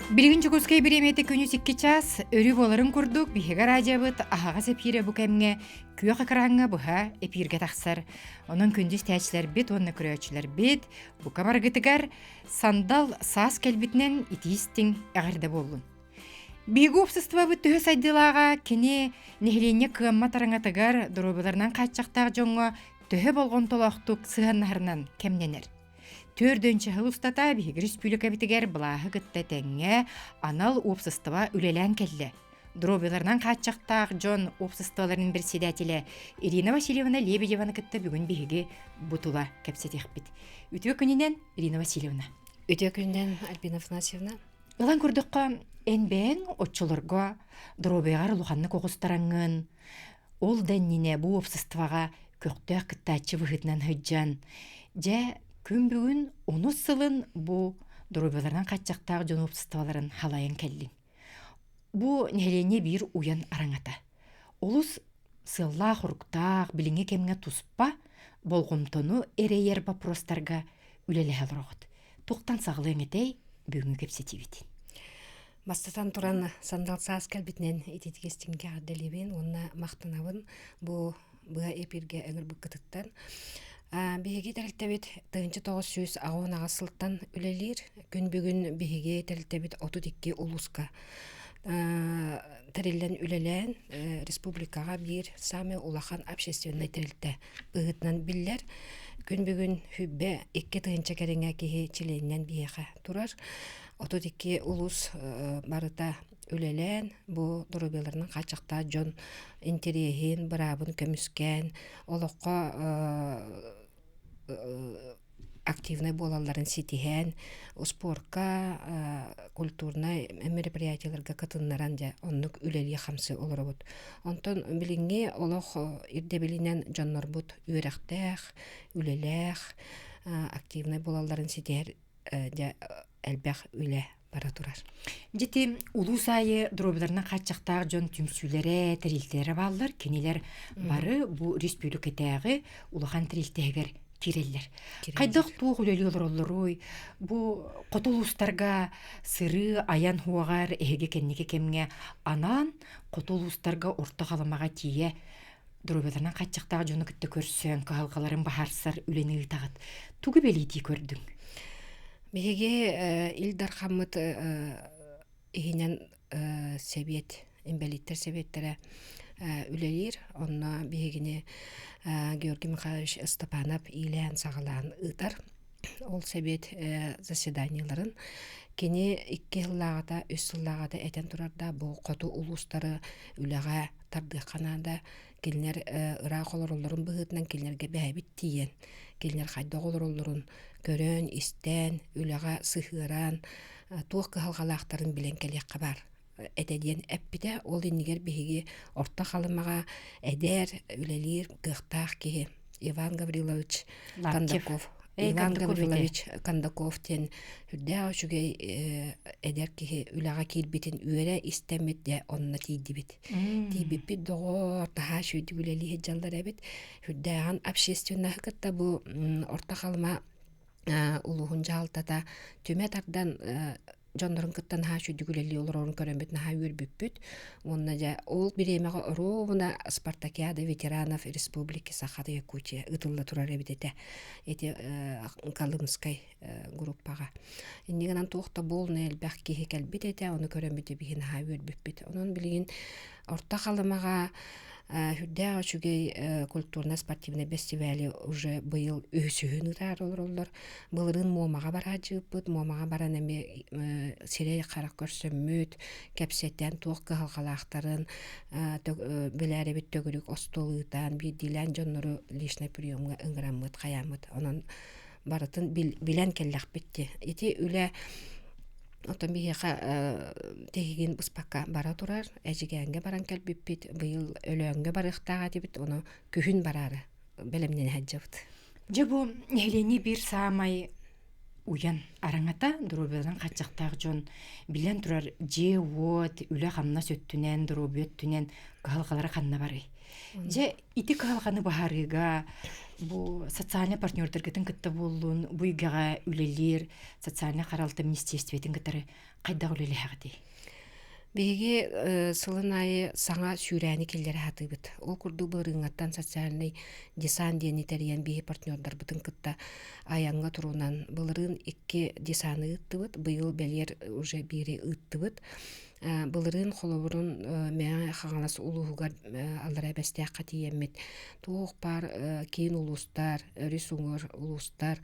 Билигин Дьокуускай бириэмийэтэ күнүс 2 чаас өрүү буоларын курдук биһиги радиобыт аһаҕас эпиирэ бу кэмҥэ күөх экраҥҥа быһа эпииргэ тахсар. Онон күндү истээччилэрбит уонна көрөөччүлэрбит бука барыгытыгар сандал саас кэлбитинэн итии истиҥ эҕэрдэ буоллун. Биһиги уопсастыбабыт төһө сайдыылааҕа кини нэһилиэнньэ кыаммат араҥатыгар доруобуйаларынан хааччахтаах дьоҥҥо төһө болҕомтолоохтук сыһыаннаһарынан кэмнэнэр. Төрдүнчэ сыл устата биһиги республикабытыгар былааһы кытта тэҥҥэ анал уопсастыба үлэлээн кэллэ. Доруобуйаларынан хааччахтаах дьон уопсастыбаларын председателэ Ирина Васильевна Лебедеваны кытта бүгүн биһиги бу тула кэпсэтиэхпит. Үтүө күнүнэн, Ирина Васильевна. Үтүө күнүнэн, Альбина Афанасьевна. Ылан көрдөххө, эн бэйэҥ оччолорго доруобуйаҕар улаханнык оҕустараҥҥын, Ол да иннинэ бу уопсастыбаҕа көхтөөх кыттааччы быһыытынан сылдьан, дьэ, күн бүгүн онус сылын бу доруобуйаларынан хааччахтаах дьон уопсастыбаларын халайан кэллиҥ. Бу нэһилиэнньэ биир уйан араҥата. Олус сыаллаах-соруктаах, билиҥҥи кэмҥэ туспа болҕомтону эрэйэр боппуруостарга үлэлэһэ олороҕут. Туохтан саҕалыаҥ этэй бүгүҥҥү кэпсэтиибитин? Бастатан туран, сандал саас кэлбитинэн ититик истиҥҥэ эҕэрдэлиибин уонна махтанабын бу быа эпиргэ ыҥырбыккытыттан. Биһиги тэрилтэбит 1998 сылтан үлэлиир. Күн бүгүн биһиги тэрилтэбит 32 улууска тэриллэн үлэлээн республикаҕа биир саамай улахан общественнай тэрилтэ быһыытынан биллэр. Күн бүгүн хүббэ 2 тыһыынча кэриҥэ киһи чилиэнинэн биһиэхэ турар. 32 улуус барыта үлэлээн, бу доруобуйаларынан хааччахтаах дьон интэриэһин, быраабын көмүскээн, олоххо активнай буолалларын ситиһэн, успуорка, культурнай мероприятиеларга кытыннаран дьэ оннук үлэлии-хамсыы олоробут. Онтон билиҥҥи олох ирдэбилинэн дьоннорбут үөрэхтээх, үлэлээх, активнай буолалларын ситиһэр дьэ элбэх үлэ бара турар. Дьити улуус аайы доруобуйаларынан хааччахтаах дьон түмсүүлэрэ, тэрилтэлэрэ бааллар. Кинилэр бары бу республикатааҕы улахан тэрилтэһигэр киирэллэр. Хайдах туох үлэлии олороллоруй? Бу хоту улуустарга сырыы айан хуоҕар эһиги кэнники кэмҥэ анаан хоту улуустарга орто халымаҕа тиийэ доруобуйаларынан хааччахтаах дьону кытта көрсөн, кыһалҕаларын быһаарсар үлэни ыытаҕыт. Тугу бэлиэтии көрдүҥ? Биһиги Ил Дархаммыт иһинэн сэбиэт, инбэлииттэр сэбиэттэрэ үлэлиир. Онно биһигини Георгий Михайлович Степанов иилээн-саҕалаан ыытар. Ол сэбиэт заседаниеларын кини икки сыллааҕыта, үс сыллааҕыта этэн турарда бу хоту улуустары үлэҕэ тардыахха наада. Кинилэр ыраах олороллорун быһыытынан кинилэргэ бэйэбит тиийэн, кинилэр хайдах олороллорун көрөн, истэн, үлэҕэ сыһыаран, туох кыһалҕалаахтарын билэн кэлиэххэ баар этэ диэн эппитэ. Ол иннигэр биһиги Орто Халымаҕа эдэр, үлэлиир кыахтаах киһи Иван Гаврилович Кондаков Иван Гаврилович Кондаков диэн үрдээх үчүгэй эдэр киһи үлэҕэ киирбитин үөрэ истэммит дьэ онно тиийдибит. Тиийбиппит доҕоор таһаа үчүгэйдик үлэлии сылдьаллар эбит. Үрдээҕин общественноһы кытта бу Орто Халыма улууһун дьаһалтата түмэ тардан дьоннорун кытта наһаа үчүгдүк үлэлии олорорун көрөммүт наһаа үөрбүппүт. Уонна дьэ ол бириэмэҕэ оруобуна спартакиада ветеранов Республики Саха Якутия ыытылла турар эбит этэ. Ити Колымскай группаҕа. Инньэ гынан туох да буолна элбэх киһи кэлбит этэ, ону көрөммүт биһи наһаа үөрбүппүт. Онон билигин Орто Халымаҕа сүрдээх үчүгэй культурно-спортивнай бэстибээли уже быйыл үһүсүһүн ыытаары олороллор. Былырыын Муомаҕа бараадьыыппыт, Муомаҕа баран эмиэ сирэй-харах көрсөммүт, кэпсэтэн туох кыһалҕалаахтарын билээрэбит төгүрүк остуол ыытан, биирдиилээн дьоннору личный приемҥа ыҥыраммыт, хайааммыт. Онон барытын билэн кэллэхпит дии. Ити үлэ оттон биһиэхэ тиһигин быспакка бара турар. Эдьигээҥҥэ баран кэлбиппит, быйыл Өлөөҥҥө барыахтаах этибит, ону күһүн бараары бэлэмнэнэ сылдьабыт. Дьэ бу нэһилиэнньэ биир саамай. уйан араҥата доруобуйаларын хааччахтаах дьон билэн турар дьиэ-уот, үлэ-хамнас өттүнэн, доруобуйа өттүнэн кыһалҕалара ханна барый? Дьэ, ити кыһалҕаны быһаарыыга бу социальнай партнердаргытын кытта буоллун, бу эйгэҕэ үлэлиир социальнай харалта министиэристибэтин кытары хайдах үлэлэһэҕитий? Биһиги сылын аайы саҥа сүүрээни киллэрэ сатыыбыт. Ол курдук былырыыҥҥаттан социальный десант диэни тэрийэн биһи партнердарбытын кытта айаҥҥа турунан былырыын икки десаны ыыттыбыт, быйыл бэлиэр уже биири ыыттыбыт. Былырыын холобурун Мэҥэ Хаҥалас улууһугар Аллараа Бэстээххэ тиийэммит туох баар киин улуустар, өрүс уҥуор улуустар,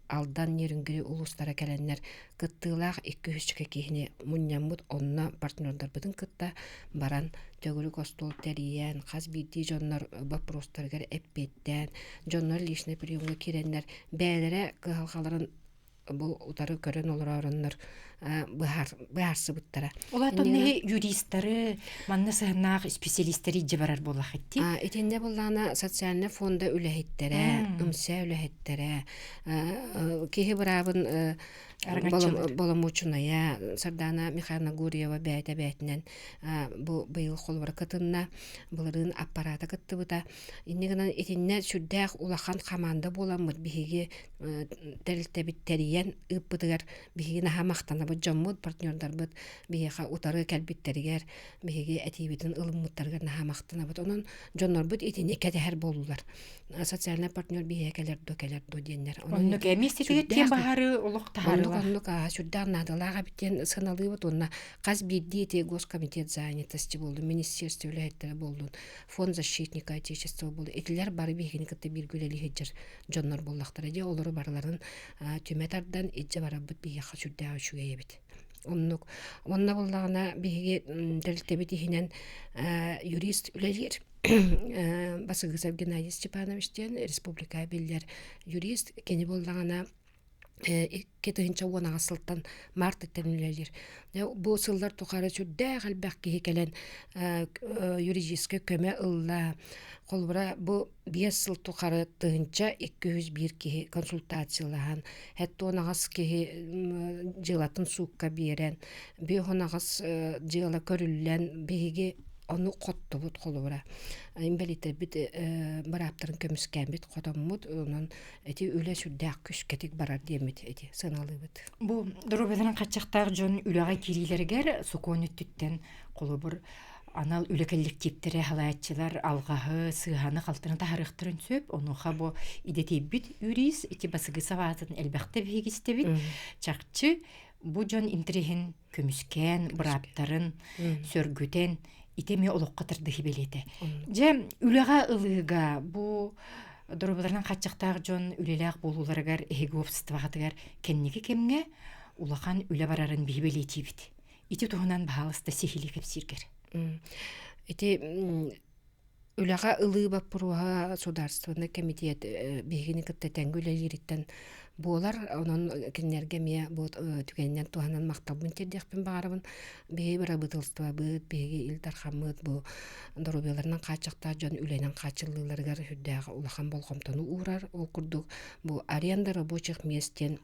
Алдан, Нерюнгри улуустара кэлэннэр кыттыылаах икки-үс киһини мунньаммыт онно партнердарбытын кытта баран төгүрүк остуол тэрийэн, хас биирдии дьоннор боппуруостарыгар эппиэттээн, дьоннор личный приемҥа киирэннэр бэйэлэрэ кыһалҕаларын бу утары көрөн олороороннор быһаарсыбыттара. Улаатан юристары, манна сыһыннаах специалистэри илдьэ барар буоллахыт дии? Итиннэ буоллаҕына социальнай фонда үлэһиттэрэ, ымсэ үлэһиттэрэ, киһи быраабын боломуочунайа Сардаана Михайловна Гурьева бэйэтэ бэйэтинэн бу быйыл холобура кытынна, былырыын аппарата кыттыбыта. Инньэ гынан итиннэ сүрдээх улахан хамаанда буоламмыт биһиги тэрилтэбит тэрийэн ыыппытыгар биһиги наһаа махтанабыт дьоммут, партнердарбыт биһиэхэ утары кэлбиттэригэр биһиги этиибитин ылыммыттарыгар наһаа махтанабыт. Онон дьоннорбут итини кэтэһэр буоллулар. Социальный партнер биһиэхэ кэлэр дуо, кэлэр дуо диэннэр. Оннук эмиэ ситигит диэн баһары олох таһаарыылаах. Оннук оннук сүрдээх наадалаах эбит диэн сыаналыыбыт уонна хас биирдии ити госкомитет занятости буоллун, министерство үлэһиттэрэ буоллун, фонд защитника отечества буоллун, итилэр бары биһигини кытта бииргэ үлэлии сылдьар дьоннор буоллахтара дии олору барыларын түмэ тардан илдьэ барарбыт биһиэхэ сүрдээх үчүгэй эбит. Оннук. Уонна буоллаҕына биһиги тэрилтэбит иһинэн юрист үлэлиир. Басыгысов Геннадий Степанович диэн республика биллэр юрист. Кини буоллаҕына 2018 сылтан мартыттан үлэлиир. Бу сыллар тухары сүрдээх элбэх киһи кэлэн юридическай көмө ылла. Холобура, бу 5 сыл тухары 1201 киһи консультациялаһан, 78 киһи дьыалатын суукка биэрэн, 58 дьыала көрүллэн, биһиги ону хоттубут холобура. Инбэлииттэрбит бырааптарын көмүскээммит, хотоммут, онон ити үлэ сүрдээх күскэтик барар диэммит ити сыаналыыбыт. Бу доруобуйаларын хаччахтаах дьон үлэҕэ киириилэригэр сокуон өттүттэн холобур анал үлэ коллективтэрэ салайааччылар алҕаһы, сыыһаны-халтыны таһаарыахтарын сөп. Онуоха бу идэтийбит юрист ити басыгы сабаатын элбэхтэ биһиги истэбит. Чахчы бу дьон интэриэһин көмүскээн, бырааптарын сөргүтэн ити эмиэ олоххо тардыһыы бэлиэтэ. Дьэ, үлэҕэ ылыыга бу доруобуйаларынан хааччахтаах дьон үлэлээх буолууларыгар эһиги уопсастыбаҕытыгар кэнники кэмҥэ улахан үлэ барарын биһи бэлиэтиибит. Ити туһунан баһаалыста сиһилии кэпсииргэр. Ити үлэҕэ ылыы боппуруоһа судаарыстыбаннай кэмитиэт биһигини кытта тэҥҥэ үлэлиириттэн буолар. Онон кинилэргэ эмиэ бу түгэнинэн туһанан махталбын тиэрдиэхпин баҕарабын. Биһиги бырабыыталыстыбабыт, биһиги Ил Дархаммыт бу доруобуйаларынан хааччахтаах дьон үлэнэн хааччыллыыларыгар сүрдээх улахан болҕомтону уурар. Ол курдук бу аренда рабочих мест диэн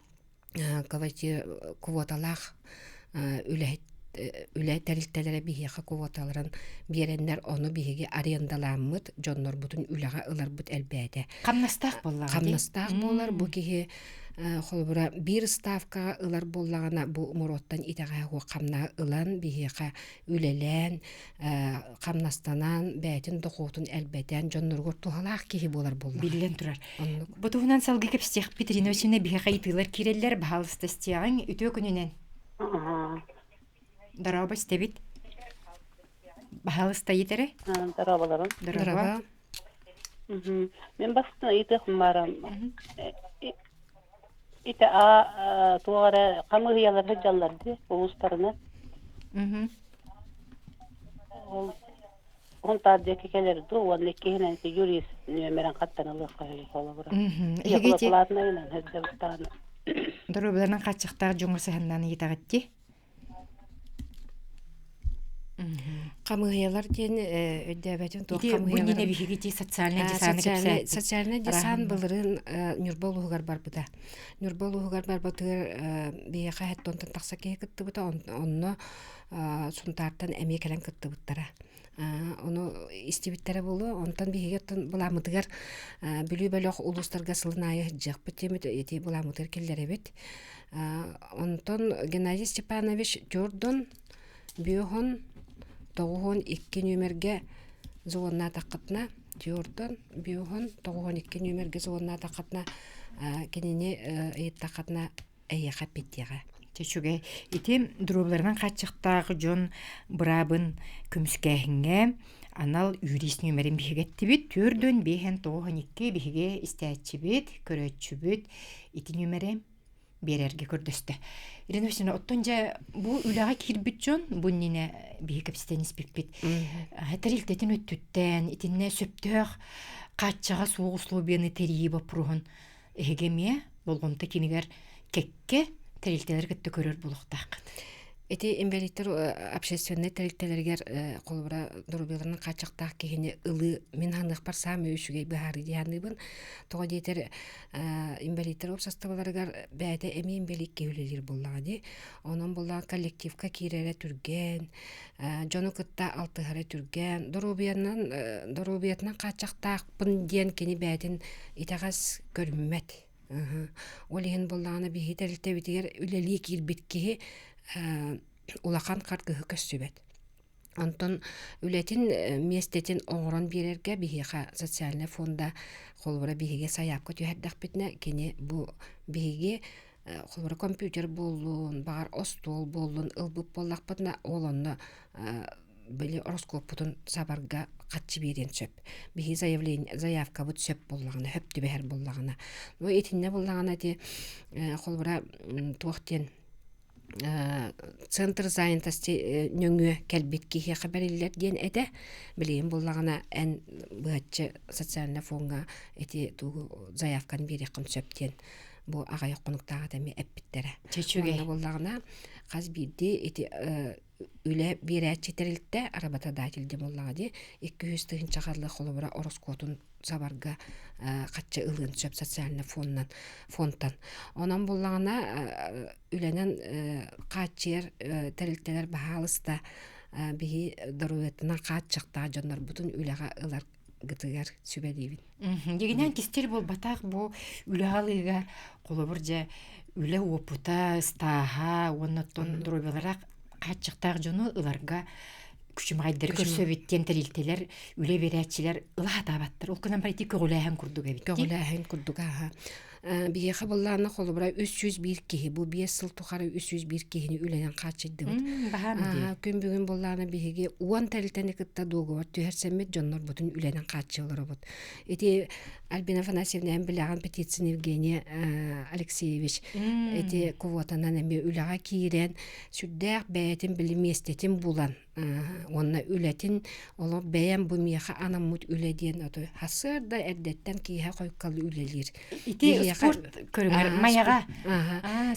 квоталаах үлэһит үлэ тэрилтэлэрэ биһиэхэ квоталарын биэрэннэр ону биһиги арендалааммыт дьоннорбутун үлэҕэ ыларбыт элбээтэ. Хамнастаах буоллаҕа Хамнастаах буолар бу киһи холобура биир ставкаҕа ылар буоллаҕына бу муруоттан итэҕэһэ суох хамнаһы ылан биһиэхэ үлэлээн хамнастанан, бэйэтин дохуотун элбэтэн, дьонноругар туһалаах киһи буолар буоллаҕа. Биллэн турар. Оннук. Бу туһунан салгыы кэпсиэхпит Ирина Васильевна биһиэхэ ыйытыылар киирэллэр, баһаалыста истиэҕиҥ. Үтүө күнүнэн. Дорообо истэбит. Баһаалыста ыйыт эрэ. Дорооболорун. Дорообо. Мин бастан ыйытыахпын баарам. Ити а туох эрэ хамыыһыйалар сылдьаллар дии улуустарынан. Ол Һунтаар диэки кэлэр дуу уонна иккиһинэн ити юрист нүөмэрин хаттан ылыахха үһү холобура. Эһиги ити Платнайынан сылдьабыттаҕына. доруобуйаларынан хааччахтаах дьоҥҥо сыһаннаан ыйытаҕыт дии? Хамыыһыйалар диэн өйдөөбөтүм туох Ити бу иннинэ хамыыһыйаларын. биһиги ити социальнай десаны кэпсээппит. Социальнай десант Араһанна. былырыын Ньурба улууһугар барбыта. Ньурба улууһугар барбытыгар биһиэхэ хэттонтон тахса киһи кыттыбыта, онно Сунтаартан эмиэ кэлэн кыттыбыттара. Ону истибиттэрэ буолуо. Онтон биһиги оттон былааммытыгар Бүлүү бөлөх улуустарга сылын аайы сылдьыахпыт диэммит ити былааммытыгар киллэрэбит. Онтон Геннадий Степанович Дьордон Бүөһүн 92 нүөмэргэ звоннаатаххытына, Дьордон Бүөһүн 92 нүөмэргэ звоннаатаххытына кинини ыйыттаххытына эйиэхэ эппиттиэҕэ. Үчүгэй. Ити доруобуйаларынан хааччахтаах дьон быраабын көмүскээһиҥҥэ анал юрист нүөмэрин биһиги эттибит. Түөрдүн биэһэн тоҕуһун икки биһиги истээччибит, көрөөччүбүт ити нүөмэри биэрэргэ көрдөстө. Ирина Васильевна, оттон дьэ бу үлэҕэ киирбит дьон бу иннинэ биһи кэпсэтэн испиппит. Тэрилтэтин өттүттэн итиннэ сөптөөх хааччаҕа суох условияны тэрийии боппуруоһун эһиги эмиэ болҕомто киинигэр кэккэ тэрилтэлэр кытта көрөр буолуохтааххыт. Ити инвалидтар общественнай тэрилтэлэригэр холобура доруобуйаларынан хааччахтаах киһини ылыы мин ханыахпар саамай үчүгэй быһаарыы дии саныыбын. Тоҕо диэтэр инвалидтар уопсастыбаларыгар бэйэтэ эмиэ инбэлиит киһи үлэлиир буоллаҕа дии. Онон буоллаҕа коллективка киирэрэ түргэн, дьону кытта алтыһара түргэн, доруобуйанан доруобуйатынан хааччахтаахпын диэн кини бэйэтин итэҕэс көрүммэт. Ол иһин буоллаҕына биһиги тэрилтэбитигэр үлэлии киирбит киһи улахан харгыһы көрсүбэт. Онтон үлэтин миэстэтин оҥорон биэрэргэ биһиэхэ социальнай фонда холобура биһиги сайаапка түһэрдэхпитинэ кини бу биһиги холобура компьютер буоллун, баҕар остуол буоллун ылбыт буоллахпытына ол онно били ороскуоппутун сабарга хаччы биэриэн сөп. Биһи заявление заявкабыт сөп буоллаҕына, сөп түбэһэр буоллаҕына. Ну итиннэ буоллаҕына ити холобура туох диэн центр занятости нөҥүө кэлбит киһиэхэ бэриллэр диэн этэ. Билигин буоллаҕына эн быһаччы социальнай фоҥҥа ити тугу заявканы биэриэххин сөп диэн бу аҕыйах хонуктааҕыта эмиэ эппиттэрэ. Чэчүгэй. Онно буоллаҕына хас биирдии ити үлэ биэрээччи тэрилтэ работодатель диэн буоллаҕа дии 200 тыһыынча харлы холобура ороскуотун сабарга хаччы ылыан сөп социальный фоннан фонтан онон буоллаҕына үлэнэн хааччыйар тэрилтэлэр баһаалыста биһи доруобуйатынан хааччахтаах дьоннорбутун үлэҕэ ылар гытыгар сүбэлиибин. Дьигинэн кистэл буолбатах бу үлэҕэ ылыыга холобур дьэ үлэ уопута, ыстааһа уонна оттон доруобуйалара хааччахтаах дьону ыларга күчүмэҕэйдэри көрсөбүт диэн тэрилтэлэр, үлэ биэрээччилэр ыла сатаабаттар. Ол гынан баран ити көҕүлээһин курдук эбит. Көҕүлээһин курдук ааһа. Биһиэхэ буоллаҕына холобура 301 киһи бу 5 сыл тухары 301 киһини үлэнэн хааччыйдыбыт. Баһаам дии. Күн бүгүн буоллаҕына биһиги 10 тэрилтэни кытта дуогубар түһэрсэммит дьоннорбутун үлэнэн хааччыйа олоробут. Ити Альбина Афанасьевна эн билэҕин Петицын Евгения Алексеевич ити квотанан эмиэ үлэҕэ киирэн сүрдээх бэйэтин били миэстэтин булан уонна үлэтин олох бэйэм бу миэхэ анаммыт үлэ диэн ото сарсыарда эрдэттэн киэһэ хойуккалы үлэлиир. Ити спорт көрүҥэр Майаҕа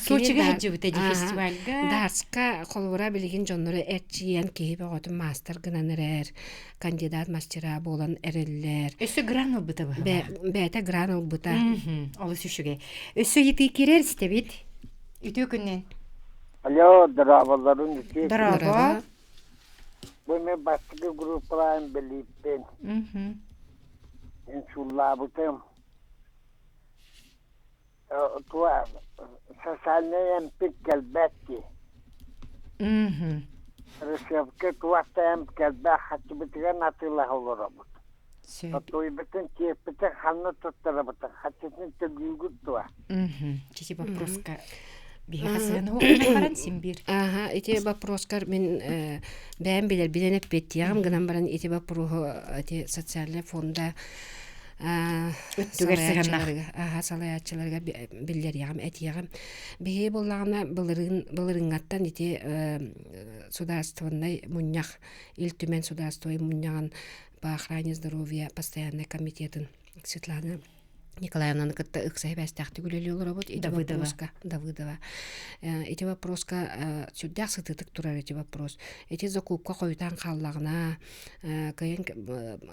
Сочига сылдьыбыта дии фестивальга. Дартска холобура билигин дьоннору эрчийэн киһи бөҕөтүн маастар гынан эрэр, кандидат мастера буолан эрэллэр. Өссө гран ылбыта быһыылаах. Бэйэтэ гран ылбыта. Олус үчүгэй. Өссө ыйытыы киирэр истэбит. Үтүө күннэн. Алло, дорооболорун үтүө Дорообо. Бу мен бастакы группалаан билииппин. Инсуллаабытым. Туа социальнай эмпит кэлбэт дии. Рецепткэ туохта эмп кэлбэт хаччыбытыгар атыылаһа олоробут. Туйбутун киэппитин ханна туттарабытын хаччытын төлүүгүт дуо? Чити вопроска биһиэхэ сыһыана уһугунан баран син биир. Ага, ити вопроскар мин бэйэм билэрбинэн эппиэттиэҕим гынан баран ити вопроһу ити социальный фонда өттүгэр сыһыаннаах салайааччыларыгар биллэриэҕим этиэҕим. Биһиги буоллаҕына былырыын былырыыҥҥаттан ити судаарыстыбаннай мунньах Ил Түмэн судаарыстыбаннай мунньаҕын по охране здоровья постояннай комитетын Светлана. Николаевнаны кытта ыкса сибээстээхтик үлэлии олоробут. Ити Давыдова. вопроска Давыдова. Ити вопроска сүрдээх сытыытык турар ити вопрос. Ити закупка хойутаан хааллаҕына, кыайан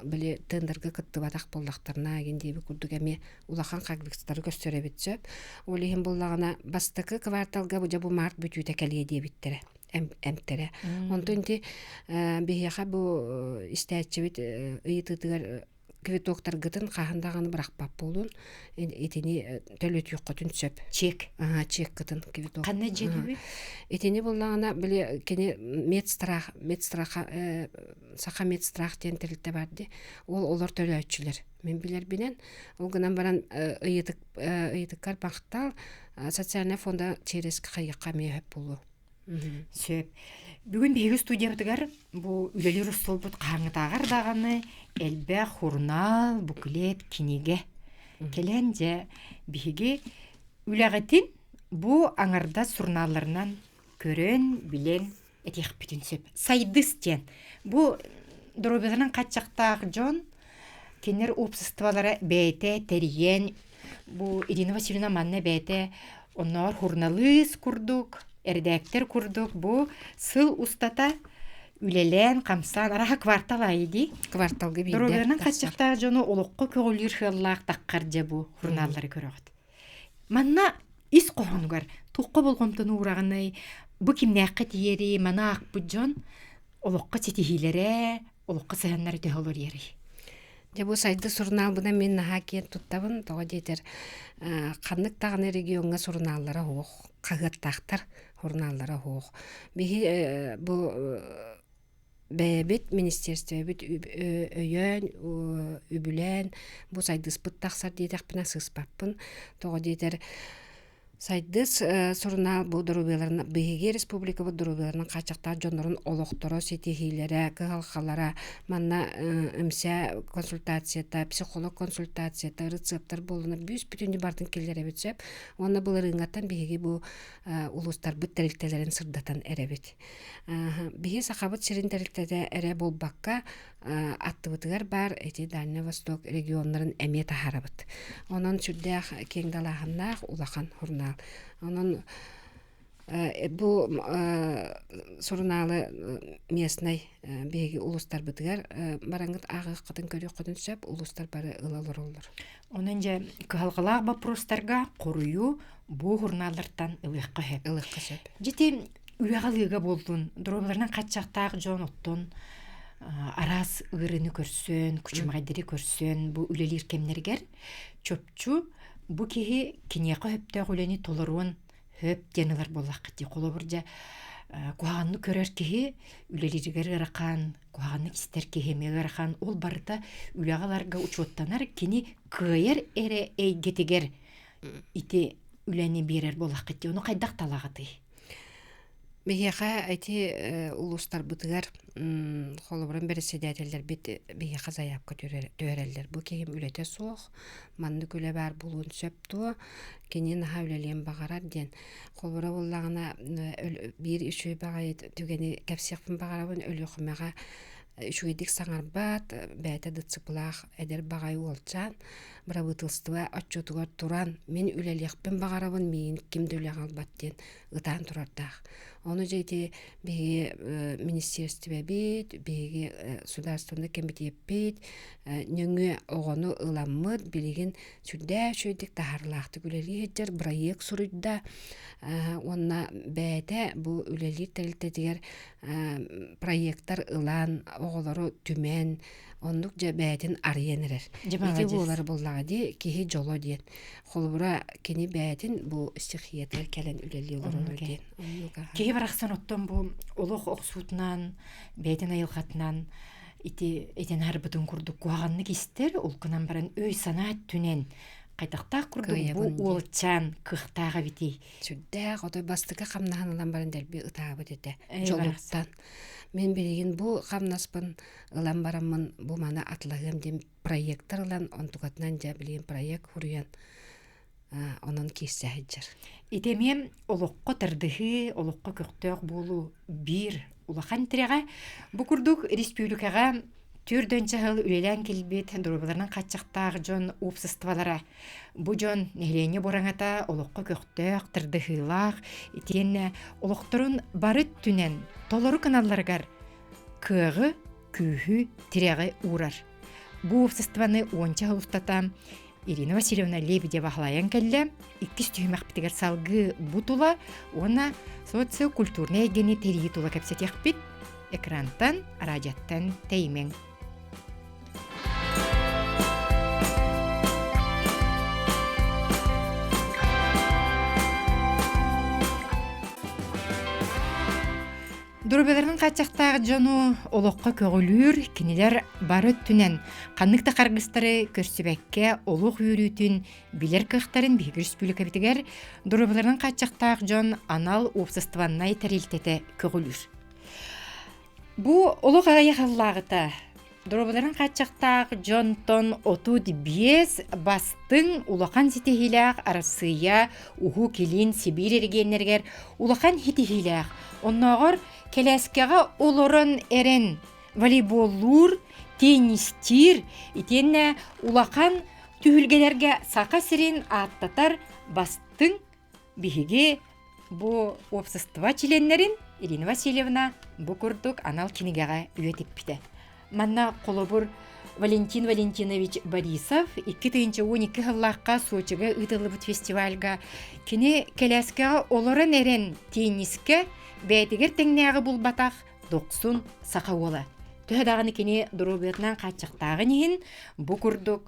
били тендергэ кыттыбатах буоллахтарына игин диэби курдук эмиэ улахан харгыстары көрсөр эбит сөп. Ол иһин буоллаҕына бастакы кварталга бу дьэ бу март бүтүүтэ кэлиэ диэбиттэрэ эмтэрэ. Онтон ити биһиэхэ бу истээччибит ыйытыытыгар квитоктаргытын хаһан даҕаны бырахпат буолун итини төлөтүөххүтүн сөп чек чеккытын квиток ханна дьиэтүбүт итини буллаҕына били кини медстрах медстраха саха медстрах диэн тэрилтэ бар ди ол олор төлөөччүлэр мин билэрбинэн ол гынан баран ыйытык ыйытыккар махтал социальная фонда через хайыахха эмиэ сөп буолуо Сөп. Бүгүн биһиги студиябытыгар бу үлэлиир остуолбут хаһааҥҥытааҕар даҕаны элбэх сурунаал, буклет, кинигэ кэлэн дьэ биһиги үлэҕитин бу аҥардас сурунаалларынан көрөн, билэн этиэхпитин сөп. Сайдыс диэн. Бу доруобуйаларынан хааччахтаах дьон кинилэр уопсастыбалара бэйэтэ тэрийэн Бу Ирина Васильевна манна бэйэтэ оннооҕор суруналыыс курдук, эрэдээктэр курдук бу сыл устата үлэлээн, хамсаан, арааһа квартал аайы дии. Кварталга биирдэ Доруобуйанан тахсар. хаччахтаах дьону олоххо көҕүлүүр сыаллаах таххар дьэ бу сурунааллары көрөҕүт. Манна ис хоһоонугар туохха болҕомтону уураҕыный, бу кимнээххэ тиийэрий, маны аахпыт дьон олоххо ситиһиилэрэ, олоххо сыһыаннара төһө олоруйарый? Дьэ бу Сайды сурунаалбынан мин наһаа киэн туттабын. Тоҕо диэтэр ханнык даҕаны региоҥҥа сурунааллара суох, хаһыаттаахтар сурунааллара суох. Биһи бу бэйэбит министерствебит өйөөн, үбүлээн бу сайдыспыт тахсар диэтэхпинэ сыыспаппын. Тоҕо диэтэр Сайдыс сурунаал бу доруобуйаларын биһиги республикабыт доруобуйаларынан хааччахтаах дьоннорун олохторо, ситиһиилэрэ, кыһалҕалара, манна МСА консультацията, психолог консультацията, рецептар буоллунар бүүс-бүтүннүү барытын киллэрэбит сөп. Уонна былырыыҥҥаттан биһиги бу улуустарбыт тэрилтэлэрин сырдатан эрэбит. Биһи Сахабыт сирин тэрилтэтэ эрэ буолбакка, аттыбытыгар баар ити Дальнай Восток регионнарын эмиэ таһаарабыт. Онон сүрдээх киэҥ далааһыннаах улахан сурунаал. Онон бу сурунаалы местнай биһиги улуустарбытыгар бараҥҥыт ааҕыаххытын көрүөххүтүн сөп улуустар бары ыла олороллор. Онон дьэ кыһалҕалаах боппуруостарга хоруйу бу сурунааллартан ылыахха сөп. Ылыахха сөп. Дьити Үлэҕэ ылыыга буоллун, доруобуйаларынан хаччахтаах дьон оттон араас ыарыыны көрсөн, күчүмэҕэйдэри көрсөн бу үлэлиир кэмнэригэр чопчу бу киһи киниэхэ сөптөөх үлэни толоруон сөп диэн ылар буоллаххыт дии. Холобур дьэ куһаҕаннык көрөр киһи үлэлииригэр ыарахан, куһаҕаннык истэр киһи эмиэ ыарахан. Ол барыта үлэҕэ ыларга учуоттанар, кини кыайар эрэ эйгэтигэр ити үлэни биэрэр буоллаххыт дии. Ону хайдах талаҕытый? Биһиэхэ ити улуустарбытыгар холобурун бэрэссэдээтэллэрбит биһиэхэ сайаапка түһэрэллэр. Бу киһим үлэтэ суох, маннык үлэ баар буолуон сөп дуо, кини наһаа үлэлиэн баҕарар диэн. Холобура буоллаҕына, биир үчүгэй баҕайы түгэни кэпсиэхпин баҕарабын. Өлүөхүмэҕэ үчүгэйдик саҥарбат, бэйэтэ дцп-лаах эдэр баҕайы уолчаан бырабыыталыстыба отчуотугар туран мин үлэлиэхпин баҕарабын, миигин ким да үлэҕэ ылбат диэн ытаан турардаах. Ону дьэ ити биһиги министиэристибэбит, биһиги судаарыстыбаннай кэмитиэппит нөҥүө оҕону ыламмыт билигин сүрдээх үчүгэйдик таһаарыылаахтык үлэлии сылдьар бырайыак суруйда уонна бэйэтэ бу үлэлиир тэрилтэтигэр проектар ылан оҕолору түмэн оннук дьэ бэйэтин арыйан эрэр. Ити буолар буоллаҕа дии киһи дьоло диэн. Холобура кини бэйэтин бу стихиятыгар кэлэн үлэлии олорор диэн. Киһи барахсан оттон бу олох охсуутунан бэйэтин айылҕатынан ити этэн аһарбытын курдук куһаҕаннык истэр ол гынан баран өй-санаа өттүнэн хайдахтаах курдук бу уолчаан кыахтаах эбитий Сүрдээх отой бастакы хамнаһын ылан баран дэлби ытаабыт этэ дьолуттан. Мин билигин бу хамнаспын ылан бараммын бу маны атылаһыам диэн проектор ылан онтукатынан дьэ билигин проект суруйан онон киирсэ сылдьар. Ити эмиэ олоххо тардыһыы, олоххо көхтөөх буолуу биир улахан тирэҕэ. Бу курдук республикаҕа. Түөрдөн чаһыл үлэлээн кэлбит доруобуйаларынан хааччахтаах дьон уопсастыбалара. Бу дьон нэһилиэнньэ бураҥата олоххо көхтөөх, тардыһыылаах, итиэннэ олохторун бары өттүнэн толору гыналларыгар кыаҕы, күүһү, тирэҕи уурар. Бу уопсастыбаны уонча сыл устата Ирина Васильевна Лебедева халайан кэллэ. Иккис түһүмэхпитигэр салгыы бу тула уонна социокультурнай эйгэни тэрийии тула кэпсэтиэхпит. Экрантан, радиоттан тэйимэҥ. Доруобуйаларын хааччахтаах дьону олоххо көҕүлүүр, кинилэр бары өттүнэн ханнык да харгыстары көрсүбэккэ олох үөрүүтүн билэр кыахтарын биһиги республикабытыгар доруобуйаларын хааччахтаах дьон анал уопсастыбаннай тэрилтэтэ көҕүлүүр. Бу олох аҕыйах сыллааҕыта доруобуйаларын хааччахтаах дьонтон 35 бастыҥ улахан ситиһиилээх Арассыыйа Уһук Илин Сибиир эрэгийиэннэригэр улахан ситиһиилээх, оннооҕор кэлээскэҕэ олорон эрэн волейболлуур, теннистиир итиэннэ улахан түһүлгэлэргэ Саха сирин ааттатар бастыҥ Биһиги бу уопсастыба чилиэннэрин Ирина Васильевна бу курдук анал кинигэҕэ үйэтиппитэ. Манна холобур Валентин Валентинович Борисов 2012 сыллаахха Сочига ыытыллыбыт фестивальга кини кэлээскэҕэ олорон эрэн теннискэ бэйэтигэр тэҥнээҕи булбатах дохсун саха уола. Төһө даҕаны кини доруобуйатынан хааччахтааҕын иһин бу курдук